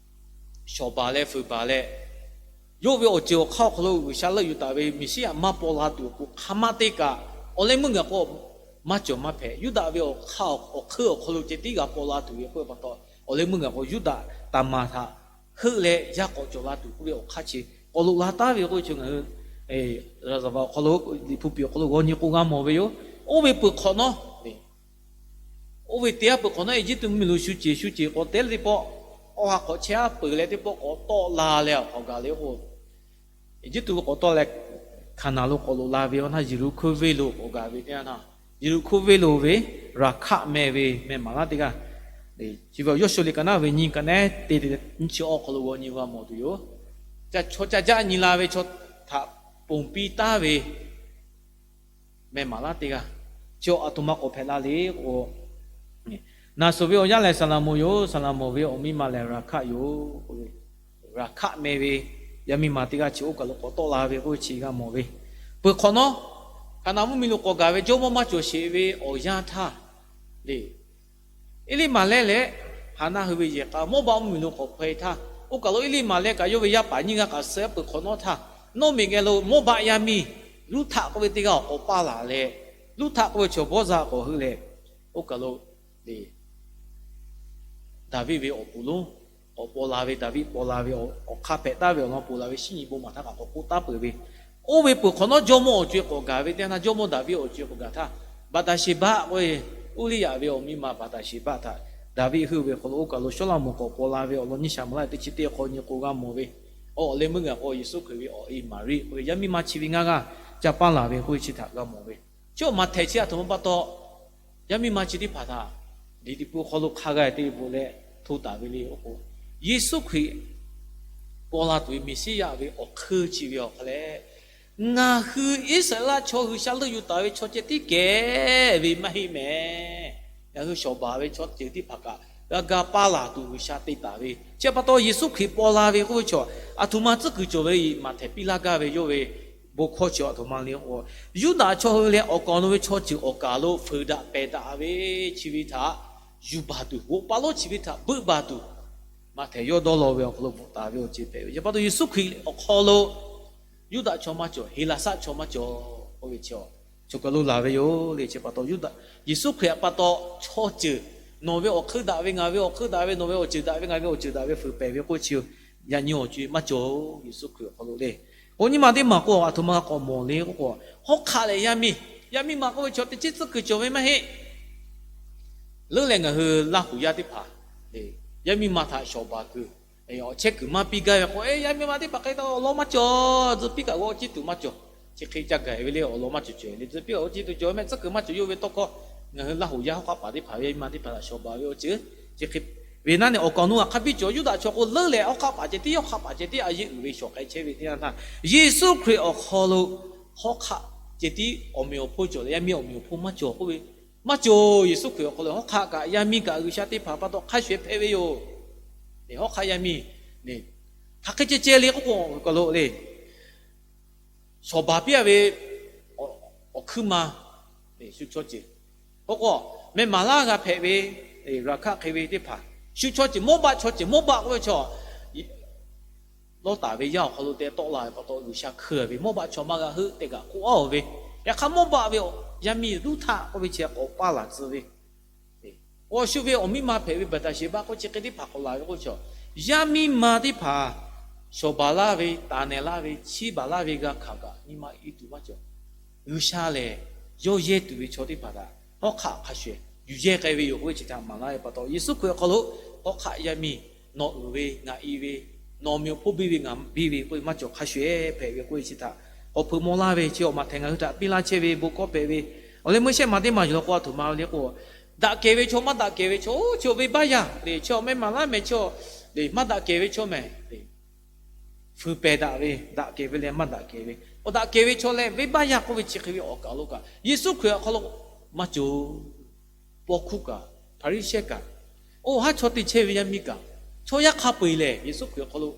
shawˍ baˬ leh fuiˍ baˬ leh, yawˇ ve awˬ ceuˬ awˬ hk'aˇ awˬ hk'aw lo G'uiˬsha leuˆ yuˬ taˍ ve Meˍsiˉyaꞈ maˇ paw la tuˬ awˬ pon hk'a maˇ te kaꞈ, awˬ leh meuˇ gaˬ k'o maˇ cawˬ maˇ hpehꞈ. Yuˇdaꞈ ve awˬ hk'aˇ awˬ hk'eun awˬ hk'aw lo ceh tiˉ g'a paw la tuˬ ve k'oˆ ve pa taw, awˬ leh meuˇ gaˬ k'o Yuˇdaꞈ Taˍmaˍ htaꞈ heuˆ leh yaˇ k'awꞈ cawˬ la tuˬ k'oˆ ve awˬ hk'aˇ chi k'awꞈ loꞈ la taˍ ve k'oˆ ve chi ngaˬ hui awˬ hk'aw lo Liꞈ hpu piˍ awˬ hk'aw lo g'aw nyi k'o g'a mawˬ ve yoˬ. Oˇ ve peuˬ hk'awꞈ nawˉ oˇ ve teˇ g'aˇ peuˬ hk'awꞈ nawˉ, Eˇjiˇtuꞈ mvuhˇmiˬ lo shu ceˬ shu ceˬ k'awꞈ te leh teˇ pawˆ, awˬ ha hk'awꞈ chehˇ aˉ peuˬ leh teˇ pawˆ k'awꞈ tawˆ la leh awˬ hk'awꞈ gaˬ le k'o, Eˇjiˇtuꞈ k'awꞈ tawˆ leh Hkaˍnanˍ lo k'awꞈ loꞈ la ve awˬ htaˇ, Yeˍriˆhkoˇ venˇ lo k'awꞈ gaˬ ve teˇ yanˇ htaˇ, Yeˍriˆhkoˇ venˇ lo ve Raˍhkaˆ meh ve meh maˍ laˇ teˇ g'aˇ, chi ve Yawˇshuˆ liꞈ ka naˉ ve nyiˇ ka nehˉ te nyiˇ chi awˬ hk'aw lo g'aw nyi g'a mawˬ tuˬ yoˬ. Ca chaw ca jaˆ nyi la ve chaw htaꞈ ponˬ piˇ taˍ ve meh maˍ laˇ teˇ g'aˇ, chi aˬ htoꞈ ma k'awꞈ hpehꞈ la le k'o, Naˍsoˍ ve awˬ yaˇ lehˬ Saˍlaˍmonˍ yoˬ. Saˍlaˍmonˍ ve awˬ miˇ ma lehˬ Raˍhkaˆ yoˬ. Raˍhkaˆ meh ve yaˇ miˇ ma teˇ g'aˇ chi oˇ kaˬ lo k'awꞈ tawˆ la ve k'oˆ ve chi g'a mawˬ ve. Peuˬ hk'awꞈ nawˉ, Hkaˍnanˍ mvuhˇmiˬ lo k'awꞈ gaˬ ve jawˇmawˇ maˇ cawˬ sheˍ ve awˬ yanˇ htaˇ le, Eˇliˇmaˍlehˇ leh Haˍnaˆ hui ve yehˬ k'a Mawˇbaˆ mvuhˇmiˬ lo k'awꞈ hpaw-e htaˇ, oˇ kaˬ lo Eˇliˇmaˍlehˇ kaꞈ yawˇ ve yaˇ paˍ nyiˇ g'aˇ k'aꞈ suh peuˬ hk'awꞈ nawˉ htaˇ, nawˉ miˬ geh lo Mawˇbaˆ yaˇ miˇ Ruˉhtaˆ k'oˆ ve teˇ g'aˇ awˬ k'awꞈ paˇ laˬ leh, Ruˉhtaˆ k'oˆ ve chaw Bawˇzaˆ k'awꞈ heuˆ leh, oˇ kaˬ lo le Daˍviˆ ve awˬ pon lonˉ k'awꞈ paw la ve, Daˍviˆ paw la ve awˬ hk'aˇ hpehꞈ taˍ ve awˬ lawn paw la ve shinˉ nyi bon maˬ htaˇ kaꞈ k'awꞈ k'oˆ taˍ peuˬ ve. Oˇ ve peuˬ hk'awꞈ nawˉ jawˇmawˇ awˬ co-e k'awꞈ gaˬ ve teˇ yanˇ htaˇ, jawˇmawˇ Daˍviˆ awˬ co-e k'awꞈ gaˬ htaˇ, Baˍtaˍsheˍbaˆ k'oˆ ve Uˇliˇyaꞈ ve awˬ miˇ ma Baˍtaˍsheˍbaˆ htaꞈ Daˍviˆ heuˆ ve awˬ hk'aw lo oˇ kaˬ lo Sawˉlaꞈmonˍ k'awꞈ paw la ve awˬ lawn nyiˇ Saˍmo-eˍlaˆ teˇ chi teˇ hk'aw nyi k'o g'a mawˬ ve. Awˬ leh meuˇ gaˬ k'o Yeˍsuˆ Hkriꞈ ve awˬ e Maˍriˆ k'oˆ ve yaˇ miˇ ma chi ve ngaˇ g'aˇ ca paˇ laˬ ve k'oˆ ve chi htaꞈ g'a mawˬ ve. Chi awˬ maˬ htehꞈ chi aˬ htoꞈ ma pa taw, yaˇ miˇ ma chi teˇ hpaˍ htaꞈ Liꞈ hpu hk'aw lo hk'a g'a te bvuhꞈ leh hto taˍ ve le k'o, Yeˍsuˆ Hkriꞈ paw la tuˬ ve Meˍsiˉyaꞈ ve awˬ hk'eun chi ve awˬ hk'aˇ lehˬ, ngaˬ hui Iˉsaˍreˍlaˆ chaw G'uiˬsha leuˆ yuˬ taˍ ve chaw ceh tiˉ kehˬ ve maˇ heˆ mehˍ. Ngaˬ hui shawˍ baˬ ve chaw ceuˬ teˇ hpaˍ kaꞈ g'a ga paˇ laˬ tuˬ G'uiˬsha te taˍ ve. Chi pa taw Yeˍsuˆ Hkriꞈ paw la ve k'oˆ ve chaw, aˬ htoꞈ ma tcuhˉ kuiˬ cawˬ ve maˬ htehꞈ piˇ laˇ gaˇ ve yawˇ ve bon hkawˇ chi aˬ htoꞈ ma le k'o, Yuˇdaꞈ chaw hui leh awˬ kaˍ awˬ nu ve chaw ceuˬ awˬ kaˍ lo fuiˍ daꞈ pehˬ daꞈ ve chi ve htaꞈ yuˬ baˬ tuˬ, oˇ pa lonˉ chi ve htaꞈ beuˆ baˬ tuˬ, maˬ htehꞈ yawˇ dawˇ law ve awˬ hk'aw lo bvuhꞈ taˍ ve awˬ ceuˬ hpehꞈ ve. Chi pa taw Yeˍsuˆ Hkriꞈ awˬ hk'aw lo Yuˇdaꞈ chaw maˇ cawˬ, Heˍlaˍsaˆ chaw maˇ cawˬ k'oˆ ve chi, chaw kaˬ lo laˬ ve yoˬ le. Chi pa taw Yuˇdaꞈ, Yeˍsuˆ Hkriꞈ pa taw chaw ceuˬ, nawˬ ve awˬ hk'eun daꞈ ve, ngaˬ ve awˬ hk'eun daꞈ ve, nawˬ ve awˬ ceuˬ daꞈ ve, ngaˬ ve awˬ ceuˬ daꞈ ve fuiˍ pehˬ ve k'oˆ chi, yaꞈ nyi awˬ co-e maˇ cawˬ. Yeˍsuˆ Hkriꞈ awˬ hk'aw lo le, k'o nyi ma teˇ maˬ k'o aˬ htoꞈ ma k'awꞈ mawˬ le k'o, hawˉ hk'aˆ leh yaˇ miˇ, yaˇ miˇ ma k'oˆ ve chaw teˇ chiˉ tcuhˉ kuiˬ cawˬ ve maˇ heˆ. Leuˉ leh ngaˬ hui Laˇ huˍ yaˇ teˇ hpaˍ yaˇ miˇ ma htaꞈ shawˍ baˬ kuiˬ, awˬ chehˇ kuiˬ maˇ piˇ gaˇ ve k'o, yaˇ miˇ ma teˇ hpaˍ hk'e ta awˬ lawn maˇ cawˬ, tcuh piˇ kaꞈ g'aw ciˇ tuˬ maˇ cawˬ. Chi hk'e ca gaˬ ve le, awˬ lawn maˇ cawˬ cawˬ le, tcuh piˇ kaꞈ g'aw ciˇ tuˬ cawˬ ve mehˆ tcuhˉ kuiˬ maˇ cawˬ. Yawˇ ve tawˇ hkawˇ ngaˬ hui Laˇ huˍ yaˇ hawˉ hk'aˆ paˍ teˇ hpaˍ ve yaˇ miˇ ma teˇ hpaˍ htaꞈ shawˍ baˬ ve awˬ ceuˬ chi hk'e Ve naˉ neˬ awˬ kaˍ awˬ nu htaꞈ hk'a biˇ cawˬ, Yuˇdaꞈ chaw k'o leuˉ leh hawˉ hk'aˆ paˍ ceh tiˉ, hawˉ hk'aˆ paˍ ceh tiˉ a yeˇ uiˍ ve shawˍ k'ai chehˇ ve teˇ yanˇ htaˇ, Yeˍsuˆ Hkriꞈ awˬ hk'aw lo hawˉ hk'aˆ ceh tiˉ awˬ meꞈ awˬ hponˇ cawˬ leh yaˇ miˇ awˬ meꞈ awˬ hponˇ maˇ cawˬ k'oˆ ve, maˇ cawˬ. Yeˍsuˆ Hkriꞈ awˬ hk'aw lo hawˉ hk'aˆ kaꞈ yaˇ miˇ kaꞈ G'uiˬsha teˇ hpaˍ pa taw hk'a shuˍ shuˍ hpehꞈ ve yoˬ. Hawˉ hk'aˆ yaˇ miˇ hk'aˬ hk'e ceh ceh le k'oˆ k'o, kaˬ lo le shawˍ baˬ piˇ a ve awˬ hkuiˉ ma shu chaw ceuˬ, k'o k'o meh maˍ laˇ g'a hpehꞈ ve, g'a hkaˆ hk'e ve teˇ hpaˍ, shu chaw ceuˬ mawˇ baˆ chaw ceuˬ, mawˇ baˆ k'oˆ ve chaw Lawˇtaˍ ve yaˇ awˬ hk'aw lo teh tawˆ la ve pa taw G'uiˬsha hkui ve mawˇ baˆ chaw maˇ g'a heuˆ tehꞈ kaꞈ k'oˆ a ve. Yaꞈ hk'aˇ mawˇ baˆ ve yaˇ miˇ Ruˇhtaˆ k'oˆ ve chi k'awꞈ paˇ laˬ tcuh ve, awˬ shu ve awˬ miˇ ma hpehꞈ ve Baˍtaˍsheˍbaˆ k'oˆ chi hk'e teˇ hpaˍ k'awꞈ la ve k'oˆ ve chaw, yaˇ miˇ ma teˇ hpaˍ shawˍ baˬ laˇ ve, taˍ nehˬ laˇ ve, chiˇ baˬ laˇ ve g'a hkanˍ kaꞈ nyi ma iˉ tuˬ maˇ cawˬ. G'uiˬsha lehˬ yawˇ yehˇ tuˬ ve chaw teˇ hpaˍ htaꞈ hawˉ hk'aˆ hk'a shuˍ shuˍ yuˬ yehˇ k'ai ve yoˬ k'oˆ ve chi htaꞈ maˍ laˇ ve pa taw, Yeˍsuˆ Hkriꞈ awˬ hk'aw lo hawˉ hk'aˆ yaˇ miˇ nawˬ uiˍ ve ngaˬ i ve, nawˬ meꞈ awˬ hponˇ biˇ ve ngaˬ biˇ ve k'oˆ ve maˇ cawˬ, hk'a shuˍ shuˍ hpehꞈ ve k'oˆ ve chi htaꞈ k'awꞈ hpeuꞈ maw laˇ ve chi awˬ maˬ htehꞈ ngaˬ hui htaꞈ piˇ laˇ chehˇ ve bon hkawˇ hpehꞈ ve. Awˬ leh meuˇ shehˆ maˬ teˇ maˬ yuˬ law k'o a htoꞈ ma ve le k'o, daꞈ kehˬ ve chaw maˇ daꞈ kehˬ ve chaw, chi awˬ venˇbaˆ yaˇ le, chi awˬ meh maˍ laˇ meh chaw le maˇ daꞈ kehˬ ve chaw meh, fuiˍ pehˬ daꞈ ve, daꞈ kehˬ ve leh maˇ daꞈ kehˬ ve, awˬ daꞈ kehˬ ve chaw leh venˇbaˆ yaˇ k'oˆ ve chi hk'e ve awˬ kaˍ lo kaꞈ Yeˍsuˆ Hkriꞈ awˬ hk'aw lo maˇ cawˬ. Paw hkuˇ kaꞈ, Hpaˍriˍsehˇ kaꞈ, oˇ haˉ chaw te chehˇ ve yaˇ miˇ kaꞈ, chaw yaˇ hk'a peu eˬ lehˬ Yeˍsuˆ Hkriꞈ awˬ hk'aw lo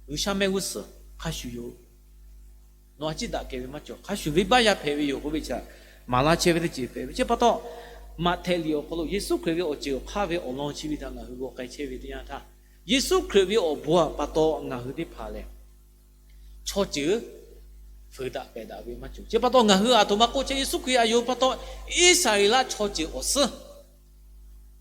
G'uiˬsha mehˆ g'uˇ suhˍ hk'a shuˍ yoˬ. Nawˬ a ciˉ daꞈ kehˬ ve maˇ cawˬ, hk'a shuˍ venˇbaˆ yaˇ hpehꞈ ve yoˬ k'oˆ ve chi htaꞈ maˍ laˇ chehˇ ve teˇ ceuˬ hpehꞈ ve. Chi pa taw, Maꞈhtehˍ liꞈ awˬ hk'aw lo Yeˍsuˆ Hkriꞈ ve awˬ ceuˬ awˬ hk'aˇ ve awˬ lawn chi ve htaꞈ ngaˬ hui g'aw k'ai chehˇ ve teˇ yanˇ htaˇ, Yeˍsuˆ Hkriꞈ ve awˬ bon htaꞈ pa taw ngaˬ hui teˇ hpaˍ lehˬ chaw ceuˬ fuiˍ daꞈ pehˬ daꞈ ve maˇ cawˬ. Chi pa taw ngaˬ hui a htoꞈ ma k'oˆ chehˇ, Yeˍsuˆ Hkriꞈ a yonˍ pa taw Iˉsaˍreˍlaˆ chaw ceuˬ awˬ suhˉ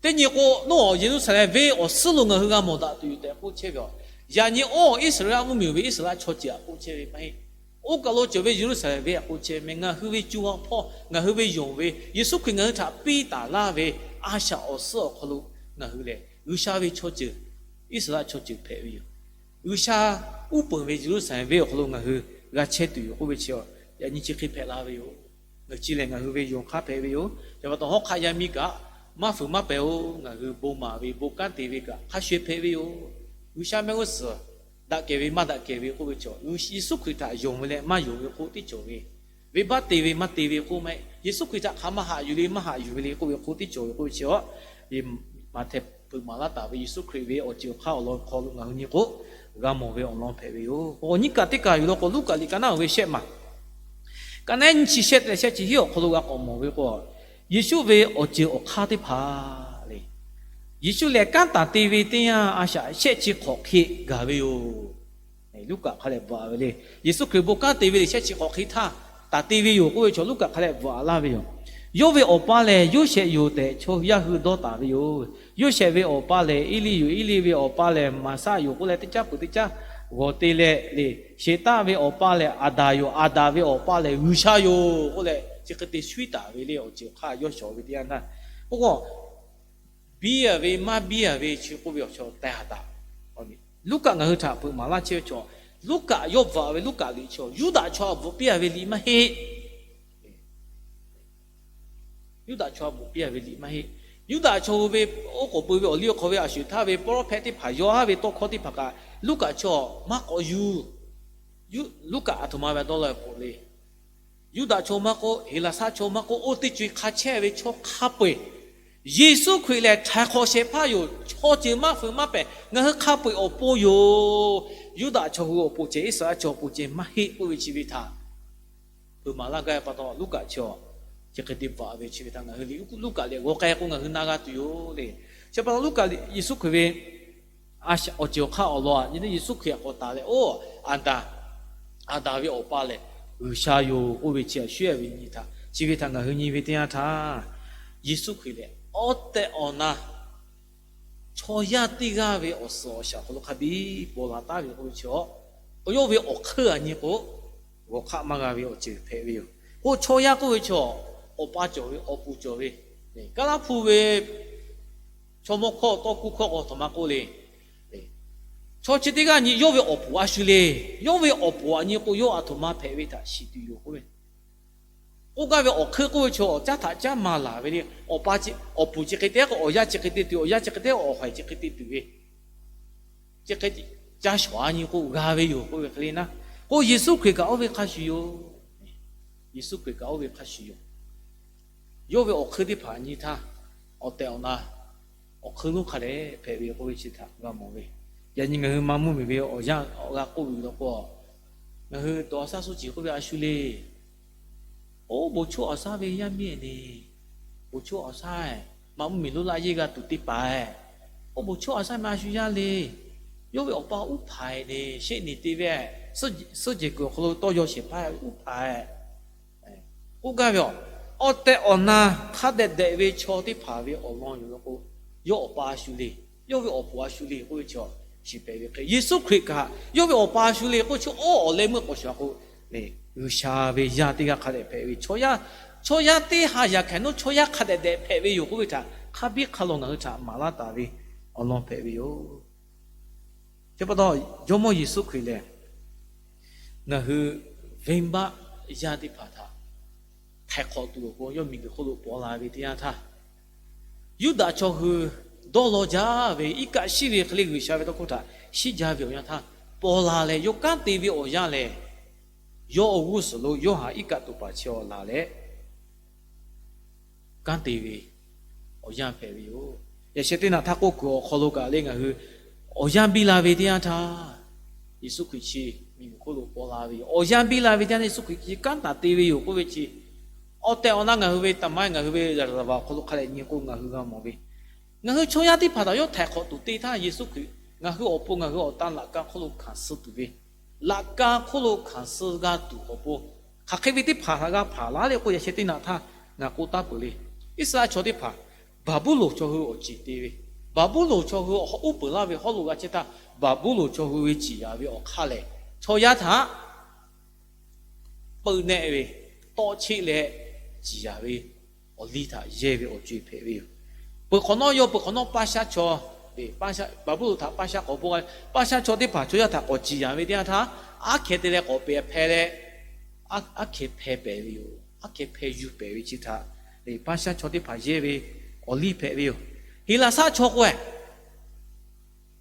teˇ nyi k'o, nawˬ Yeˍruˆsaˍlehnˍ venˇ awˬ suhˉ lo ngaˬ hui g'a mawˬ daꞈ tuˬ yoˬ tehꞈ k'oˆ chehˇ ve yoˬ. Yaꞈ nyi oˇ Iˉsaˍreˍlaˆ mvuhˇmiˬ ve Iˉsaˍreˍlaˆ chaw ceuˬ htaꞈ k'oˆ chehˇ ve maˇ heˆ. Oˇ kaˬ lo cawˬ ve Yeˍruˆsaˍlehnˍ venˇ htaꞈ k'oˆ chehˇ ve, ngaˬ hui ve co ha hpawˇ, ngaˬ hui ve yonˍ ve, Yeˍsuˆ Hkriꞈ ngaˬ hui htaꞈ piˇ taˍ laˇ ve a shaꞈ awˬ suhˉ awˬ hk'aw lo ngaˬ hui lehˬ G'uiˬsha ve chaw ceuˬ, Iˉsaˍreˍlaˆ chaw ceuˬ hpehꞈ ve yoˬ. G'uiˬsha uˉ peunˍ ve Yeˍruˆsaˍlehnˍ venˇ awˬ hk'aw lo ngaˬ hui g'a chehˇ tuˬ yoˬ k'oˆ ve chi, yaꞈ nyi chi hk'e hpehꞈ la ve yoˬ. Ngaˬ chi lehˬ ngaˬ hui ve yonˍ hk'aˇ hpehꞈ ve yoˬ. Chi pa taw hawˉ hk'aˆ yaˇ miˇ kaꞈ maˇ fuiˍ maˇ pehˬ-oˬ. Ngaˬ hui bon maˍ ve, bon kanˉ te ve kaꞈ hk'a shuˍ shuˍ hpehꞈ ve yoˬ. G'uiˬsha mehˆ g'uˇ suhˍ daꞈ kehˬ ve maˇ daꞈ kehˬ ve k'oˆ ve cawˬ, Yeˍsuˆ Hkriꞈ htaꞈ yonˍ ve leh maˇ yonˍ ve k'oˆ tiˉ cawˬ ve, venˇbaˆ te ve maˇ te ve k'oˆ maˇ heˆ. Yeˍsuˆ Hkriꞈ htaꞈ hk'aˬ maˇ haꞈ yuˬ le maˇ haꞈ yuˬ ve le k'oˆ ve k'oˆ tiˉ cawˬ ve k'oˆ ve chi a, Maꞈhtehˍ hpeuꞈ maˍ laˇ taˍ ve Yeˍsuˆ Hkriꞈ ve awˬ ceuˬ awˬ hk'aˇ awˬ lawn hk'aw lo ngaˬ hui nyi k'o, g'a mawˬ ve awˬ lawn hpehꞈ ve yoˬ. Awˬ nyiˇ kaˬ teˇ kaˬ yuˬ law k'o, Luˉkaꞈ liꞈ ka naˉ uiˍ ve shehˆ maˬ, ka naˉ nyiˇ chi shehˆ te leh shehˆ chi hiˉ awˬ hk'aw lo g'a k'awꞈ mawˬ ve k'o, Yeˍsuˆ ve awˬ ceuˬ awˬ hk'aˇ teˇ hpaˍ le, Yeˍsuˆ lehˬ kanˉ taˍ te ve teˇ yanˇ a shaꞈ shehˆ chi hk'awꞈ hk'e gaˬ ve yoˬ. Luˉkaꞈ hk'a leh bvuhꞈ ve le. Yeˍsuˆ Hkriꞈ bon kanˉ te ve le shehˆ chi hk'awꞈ hk'e htaˇ taˍ te ve yoˬ k'oˆ ve chaw Luˉkaꞈ hk'a leh bvuhꞈ laˇ ve yoˬ. Yawˇ ve awˬ pa lehˬ Yoˇsehꞈ yoˬ tehꞈ chaw yaˇ hui dawˇ taˍ ve yoˬ. Yoˇsehꞈ ve awˬ pa lehˬ Eˇliˇ yoˬ. Eˇliˇ ve awˬ pa lehˬ Maˍsaˆ yoˬ k'oˆ leh teˇ caˉ peuˬ teˇ caˉ g'awˬ te leh le, Sheˍtaˆ ve awˬ pa lehˬ Aˍdanˍ yoˬ. Aˍdanˍ ve awˬ pa lehˬ G'uiˬsha yoˬ k'oˆ leh chi hk'e te shuˉ taˍ ve le. Awˬ ceuˬ hk'aˇ yawˇ shawˍ ve teˇ yanˇ htaˇ, k'o k'o biˇ a ve maˇ biˇ a ve chi k'oˆ ve awˬ chaw teh ha taˍ. Luˉkaꞈ ngaˬ hui htaꞈ hpeuꞈ maˍ laˇ chehˇ ve chaw, Luˉkaꞈ yawˇ bvuhꞈ ve Luˉkaꞈ liꞈ chaw Yuˇdaꞈ chaw a bvuhꞈ piˇ a ve liꞈ maˇ heˆ. Yuˇdaꞈ chaw a bvuhꞈ piˇ a ve liꞈ maˇ heˆ. Yuˇdaꞈ chaw hui ve oˉ k'oˍ pui ve awˬ liˇ awˬ hk'aw ve a shuˍ htaˇ ve pawˇ lawˉ hpehˇ teˇ hpaˍ yaw haˉ ve tawˇ hkawˇ teˇ hpaˍ kaꞈ Luˉkaꞈ chaw maˇ k'awꞈ yuˬ. Luˉkaꞈ a htoꞈ ma ve dawˇ law k'oˆ le, Yuˇdaꞈ chaw maˇ k'oˆ, Heˍlaˍsaˆ chaw maˇ k'oˆ, oˇ teˇ co-e hk'a chehˇ ve chaw hk'a peu-eˬ Yeˍsuˆ Hkriꞈ lehˬ htaiˍ hk'awꞈ shehˍ hpaˇ yoˬ. Chaw ceuˬ maˇ fuiˍ maˇ pehˬ ngaˬ hui hk'a peu-eˬ awˬ pon yoˬ. Yuˇdaꞈ chaw hui awˬ pon ceh, Iˉsaˍreˍlaˆ chaw awˬ pon ceh maˇ heˆ k'oˆ ve chi ve htaꞈ hpeuꞈ maˍ laˇ gaˇ ve pa taw Luˉkaꞈ chaw chi hk'e te bvuhꞈ ve chi ve htaꞈ ngaˬ hui liꞈ Luˉkaꞈ lehˬ g'aw k'ai k'o ngaˬ hui na g'a tuˬ yoˬ le. Chi pa taw Luˉkaꞈ Yeˍsuˆ Hkriꞈ ve awˬ ceuˬ awˬ hk'aˇ awˬ lawn a nyi teˇ Yeˍsuˆ Hkriꞈ k'awꞈ taˍ leh, oˇ Aˍdanˍ, Aˍdanˍ ve awˬ pa lehˬ G'uiˬsha yoˬ k'oˆ ve chi a shuˉ a ve nyi htaꞈ chi ve htaꞈ ngaˬ hui nyi ve teˇ yanˇ htaˇ, Yeˍsuˆ Hkriꞈ lehˬ awˬ tehˬ awˬ na chaw yaˇ teˇ g'aˇ ve awˬ suhˍ awˬ shaˍ awˬ hk'aw lo hk'a biˇ paw la taˉ ve k'oˆ ve chaw, yawˇ ve awˬ hk'eunˇ a nyi k'o, g'awˬ hk'aˆ maˇ g'a ve awˬ ceuˬ hpehꞈ ve yoˬ. K'o chaw yaˇ k'oˆ ve chaw, awˬ pa cawˬ ve, awˬ puˍ cawˬ ve, Kaˇlaˇhpu ve chaw mawˇ hkawˇ tawˇ kuˇ hkawˇ k'o a htoꞈ ma k'oˆ le. Chaw chi teˇ g'aˇ nyi yawˇ ve awˬ puˍ a shu le. Yawˇ ve awˬ puˍ a nyi k'o yawˇ a htoꞈ ma hpehꞈ ve htaꞈ shiˍ tuˬ yoˬ k'oˆ ve. K'oˆ gaˇ ve awˬ hk'eun k'oˆ ve chaw awˬ caˉ htaꞈ caˉ maˍ laˬ ve le. Awˬ pa, awˬ puˍ chi hk'e te k'o, awˬ yaˇ chi hk'e te tuˬ, awˬ yaˇ chi hk'e te, awˬ hawˍ chi hk'e te tuˬ ve, chi hk'e caˇ shawˍ a nyi k'o g'a ve yoˬ k'oˆ ve hk'e le naˉ. K'o Yeˍsuˆ Hkriꞈ kaꞈ oˇ ve hk'a shuˍ yoˬ. Yeˍsuˆ Hkriꞈ kaꞈ oˇ ve hk'a shuˍ yoˬ. Yawˇ ve awˬ hk'eun teˇ hpaˍ nyi htaˇ, awˬ tehˬ awˬ na awˬ hk'eun lonˉ hk'a dehꞈ hpehꞈ ve k'oˆ ve chi htaꞈ g'a mawˬ ve. Yaꞈ nyi ngaˬ hui maˇ mvuhˇ miˬ ve awˬ yanˇ awˬ g'a k'oˆ ve law k'o, ngaˬ hui dawˬ a shaˉ suhˉ ceˬ k'oˆ ve a shu le. Oˇ bon choˆ awˬ shaˉ ve yaˇ miˇ e le. Bon choˆ awˬ shaˉ, maˇ mvuhˇ miˬ lonˉ laˇ yeˇ g'a tuˬ teˇ hpaˍ e. Oˇ bon choˆ awˬ shaˉ ma a shu yaˇ le. Yawˇ ve awˬ pa uˉ hpaˍ e le, sheˆ niˬ te ve, suhˉ jehˬ kuiˬ awˬ hk'aw lo tawˇ yaw shehˍ hpaˇ uˉ hpaˍ e. K'oˆ gaˇ ve a, awˬ tehˬ awˬ na hk'a dehꞈ dehꞈ ve chaw teˇ hpaˍ ve awˬ lawn yoˬ law k'o, yawˇ awˬ pa a shu le, yawˇ ve awˬ puˍ a shu le k'oˆ ve chi shiˍ hpehꞈ ve hk'e, Yeˍsuˆ Hkriꞈ kaꞈ yawˇ ve awˬ pa a shu le k'oˆ chi, oˇ awˬ leh meuˇ k'awꞈ shuˍ a k'o, G'uiˬsha ve yaˇ teˇ g'aˇ hk'a dehꞈ hpehꞈ ve, chaw yaˇ teˇ ha yaꞈ hk'aˬ nawˉ chaw yaˇ hk'a dehꞈ dehꞈ hpehꞈ ve yoˬ k'oˆ ve htaꞈ hk'a biˇ hk'a lawˬ ngaˬ hui htaꞈ maˍ laˇ taˍ ve awˬ lawn hpehꞈ ve yoˬ. Chi pa taw, Jawˇmawˇ Yeˍsuˆ Hkriꞈ lehˬ, ngaˬ hui venˇbaˆ yaˇ teˇ hpaˍ htaꞈ htaiˍ hk'awꞈ tuˬ awˬ pon yawˇ miˬguiˬ hk'oˆ lo paw la ve teˇ yanˇ htaˇ, Yuˇdaꞈ chaw hui dawˇ law jaˇ ve iˉ kaˆ shiˉ ve hk'e le G'uiˬsha ve tawˇ hkawˇ htaꞈ shiˉ jaˇ ve awˬ yanˇ htaˇ, paw la leh yawˇ kanˉ te ve awˬ yanˇ lehˬ, yawˇ awˬ g'uˇ suhˍ lo Yoˇhanˬ iˉ kaˆ tuˬ paˍ chi awˬ laˬ leh kanˉ te ve awˬ yanˇ hpehꞈ ve yoˬ. Yaꞈ sheh teˇ naꞈ htaˇ k'oˆ kuiˬ awˬ hk'aw lo kaꞈ le ngaˬ hui awˬ yanˇ biˇ la ve teˇ yanˇ htaˇ, Yeˍsuˆ Hkriꞈ chi miˬguiˬ hk'oˆ lo paw la ve yoˬ. Awˬ yanˇ biˇ la ve teˇ yanˇ Yeˍsuˆ Hkriꞈ chi kanˉ taˍ te ve yoˬ k'oˆ ve chi, awˬ tehˬ awˬ na ngaˬ hui ve taˍ maˇ ngaˬ hui ve yaˍ laˍ vaˍ awˬ hk'aw lo hk'a dehꞈ nyi k'o ngaˬ hui g'a mawˬ ve, ngaˬ hui chaw yaˇ teˇ hpaˍ htaꞈ yawˇ htaiˍ hk'awꞈ tuˬ te htaˇ Yeˍsuˆ Hkriꞈ ngaˬ hui awˬ pon ngaˬ hui awˬ tan laꞈ ka hk'oˆ lo hkanˍ suh tuˬ ve, laꞈ ka hk'oˆ lo hkanˍ suh g'a tuˬ awˬ pon, hk'aˬ hk'e ve teˇ hpaˍ htaꞈ g'a hpaˍ laˇ le k'o, yaꞈ sheh teˇ naꞈ htaˇ ngaˬ k'oˆ taˉ peuˬ le. Iˉsaˍreˍlaˆ chaw teˇ hpaˍ Baˍbuˍlonˍ chaw hui awˬ ceˬ te ve, Baˍbuˍlonˍ chaw hui uˉ peunˍ laˇ ve hawˉ lo g'a chehˇ htaˇ, Baˍbuˍlonˍ chaw hui ve ciˍ yanˍ ve awˬ hk'aˇ lehˬ, chaw yaˇ htaꞈ peu nehˆ ve, tawˆ cheˆ leh ciˍ yanˍ ve awˬ liˇ htaꞈ yehˇ ve awˬ co-e hpehꞈ ve yoˬ. Peuˬ hk'awꞈ nawˉ yawˇ peuˬ hk'awꞈ nawˉ paˇ shaˉ chaw, Baˍbuˍlonˍ htaꞈ paˇ shaˉ k'awꞈ bon, paˇ shaˉ chaw teˇ hpaˍ chaw yaˇ htaꞈ k'awꞈ ciˍ yanˍ ve teˇ yanˇ htaˇ, aˉ hkeh te leh k'awꞈ pehˍ hpeh leh, aˉ hkeh hpeh pehˍ ve yoˬ. Aˉ hkeh hpeh yuˬ pehˍ ve chi htaꞈ paˇ shaˉ chaw teˇ hpaˍ yehˇ ve awˬ liˇ hpehꞈ ve yoˬ. Heˍlaˍsaˆ chaw k'o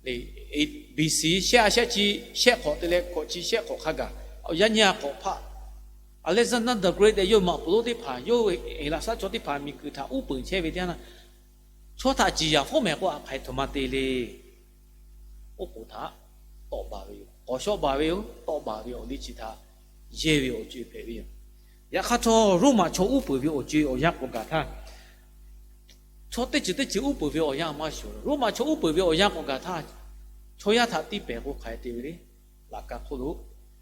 e, B C shehˆ a shehˆ chi, shehˆ hk'awꞈ te leh hkawꞈ chi shehˆ hk'awꞈ hk'a gaˬ, awˬ yanˇ nyi a hk'awꞈ hpaˆ Alexander the Great tehꞈ yawˇ maꞈ poˍ lonˉ teˇ hpaˍ yawˇ Heˍlaˍsaˆ chaw teˇ hpaˍ miˬguiˬ htaꞈ uˉ peunˍ chehˇ ve teˇ yanˇ, chaw htaꞈ ciˍ yanˍ fawˉ mehˍ k'o a hk'aˬ hk'e htoꞈ ma te le. Oˉ k'oˍ htaꞈ tawˆ baˬ ve yoˬ. K'awꞈ shawˆ baˬ ve yoˬ. Tawˆ baˬ ve awˬ liˇ chi htaꞈ yehˇ ve awˬ co-e hpehꞈ ve yoˬ. Yaꞈ hk'aˇ htawˇ, Roˉmaꞈ chaw uˉ peunˍ ve awˬ co-e awˬ yanˇ k'awꞈ gaˬ htaˇ, chaw teˇ ceuˬ teˇ ceuˬ uˉ peunˍ ve awˬ yanˇ maˇ shuˍ. Roˉmaꞈ chaw uˉ peunˍ ve awˬ yanˇ k'awꞈ gaˬ htaˇ, chaw yaˇ htaꞈ tiˇ pehˍ k'o hk'aˬ hk'e te ve le. Laꞈ ka hk'oˆ lo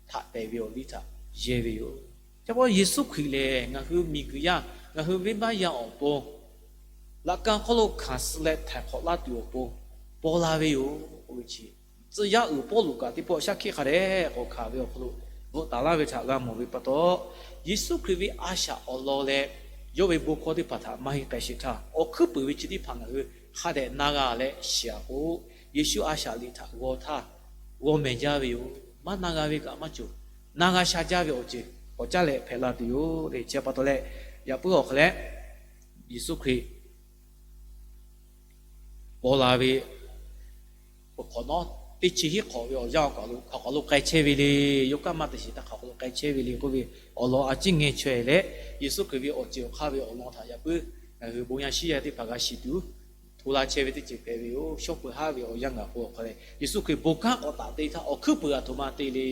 htaꞈ pehˍ ve awˬ liˇ htaꞈ yehˇ ve yoˬ. Chi pa taw Yeˍsuˆ Hkriꞈ lehˬ, ngaˬ hui miˬguiˬ yaˇ, ngaˬ hui venˇbaˆ yaˇ awˬ pon laꞈ ka hk'oˆ lo hkanˍ suh leh htaiˍ hk'awꞈ laˇ tuˬ awˬ pon paw la ve yoˬ k'oˆ ve chi, tcuh yaˇ uiˍ Pawˇluꞈ kaꞈ teˇ pawˆ shaˉ hkiˆ hk'a dehꞈ k'awꞈ hkanˍ ve awˬ hk'aw lo bvuhꞈ taˍ laˇ ve htaꞈ g'a mawˬ ve pa taw, Yeˍsuˆ Hkriꞈ ve a shaꞈ awˬ lawn leh yawˇ ve bon hkawˇ teˇ hpaˍ htaꞈ maˇ heˆ k'ai sheˍ htaˇ, awˬ hkuiˉ puiˍ ve chi teˇ hpaˍ ngaˬ hui hk'a dehꞈ na g'a leh shiˍ a k'o, Yeˍsuˆ a shaꞈ liꞈ htaꞈ g'aw htaˇ, g'aw mehˍ jaˇ ve yoˬ. Maˇ na g'a ve kaꞈ maˇ cawˬ. Na g'a sha jaˇ ve awˬ ceuˬ k'awꞈ caˉ leh hpehꞈ la tuˬ yoˬ le. Chi pa taw leh, yaꞈ puiˉ awˬ hk'aw leh Yeˍsuˆ Hkriꞈ paw la ve, peuˬ hk'awꞈ nawˉ teˇ chi hiˉ hk'awꞈ ve awˬ yanˇ awˬ kaˬ lo hk'aˬ hk'aw lo k'ai chehˇ ve le. Yawˇ kaꞈ maˇ te shiˍ htaˇ hk'aˬ hk'aw lo k'ai chehˇ ve le k'oˆ ve awˬ lawn a ciˉ ngeh chaweh leh, Yeˍsuˆ Hkriꞈ ve awˬ ceuˬ awˬ hk'aˇ ve awˬ lawn htaꞈ yaꞈ puiˉ ngaˬ hui bon yaˇ shiˉ yaˇ teˇ hpaˍ g'a shiˍ tuˬ hto la chehˇ ve teˇ ceuˬ hpehꞈ ve yoˬ. Shawˉ peuˬ haˉ ve awˬ yanˇ gaˬ k'o awˬ hk'aw leh, Yeˍsuˆ Hkriꞈ bon kanˉ k'awꞈ taˍ te htaˇ awˬ hkuiˉ puiˍ aˬ htoꞈ ma te le.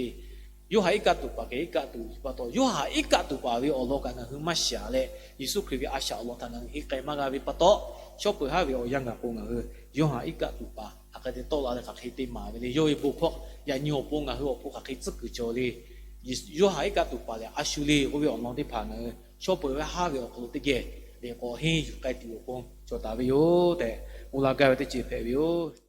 Yoˇhanˬ iˉ kaˆ tuˬ paˍ geh iˉ kaˆ tuˬ pa taw, Yoˇhanˬ iˉ kaˆ tuˬ paˍ ve awˬ lawn kaꞈ ngaˬ hui maˇ shiˍ leh, Yeˍsuˆ Hkriꞈ ve a shaꞈ awˬ lawn htaꞈ ngaˬ hui henˇ k'ai maˇ g'a ve pa taw, shawˉ peuˬ haˉ ve awˬ yanˇ gaˬ k'o ngaˬ hui Yoˇhanˬ iˉ kaˆ tuˬ paˍ hk'aˬ hk'e te tawˆ la leh hk'aˬ hk'e te maˍ ve le. Yawˇ ve bon hkawˇ yaꞈ nyi awˬ pon ngaˬ hui awˬ pon hk'aˬ hk'e tcuhˉ kuiˬ cawˬ le. Yoˇhanˬ iˉ kaˆ tuˬ paˍ lehˬ a shu le k'oˆ ve awˬ lawn teˇ hpaˍ ngaˬ hui shawˉ peuˬ ve haˉ ve awˬ hk'aw lo teˇ geh leh k'awꞈ henˇ yuˬ k'ai tuˬ awˬ pon cawˬ taˍ ve yoˬ tehꞈ, oˇ la gaˇ ve teˇ ceuˬ hpehꞈ ve yoˬ.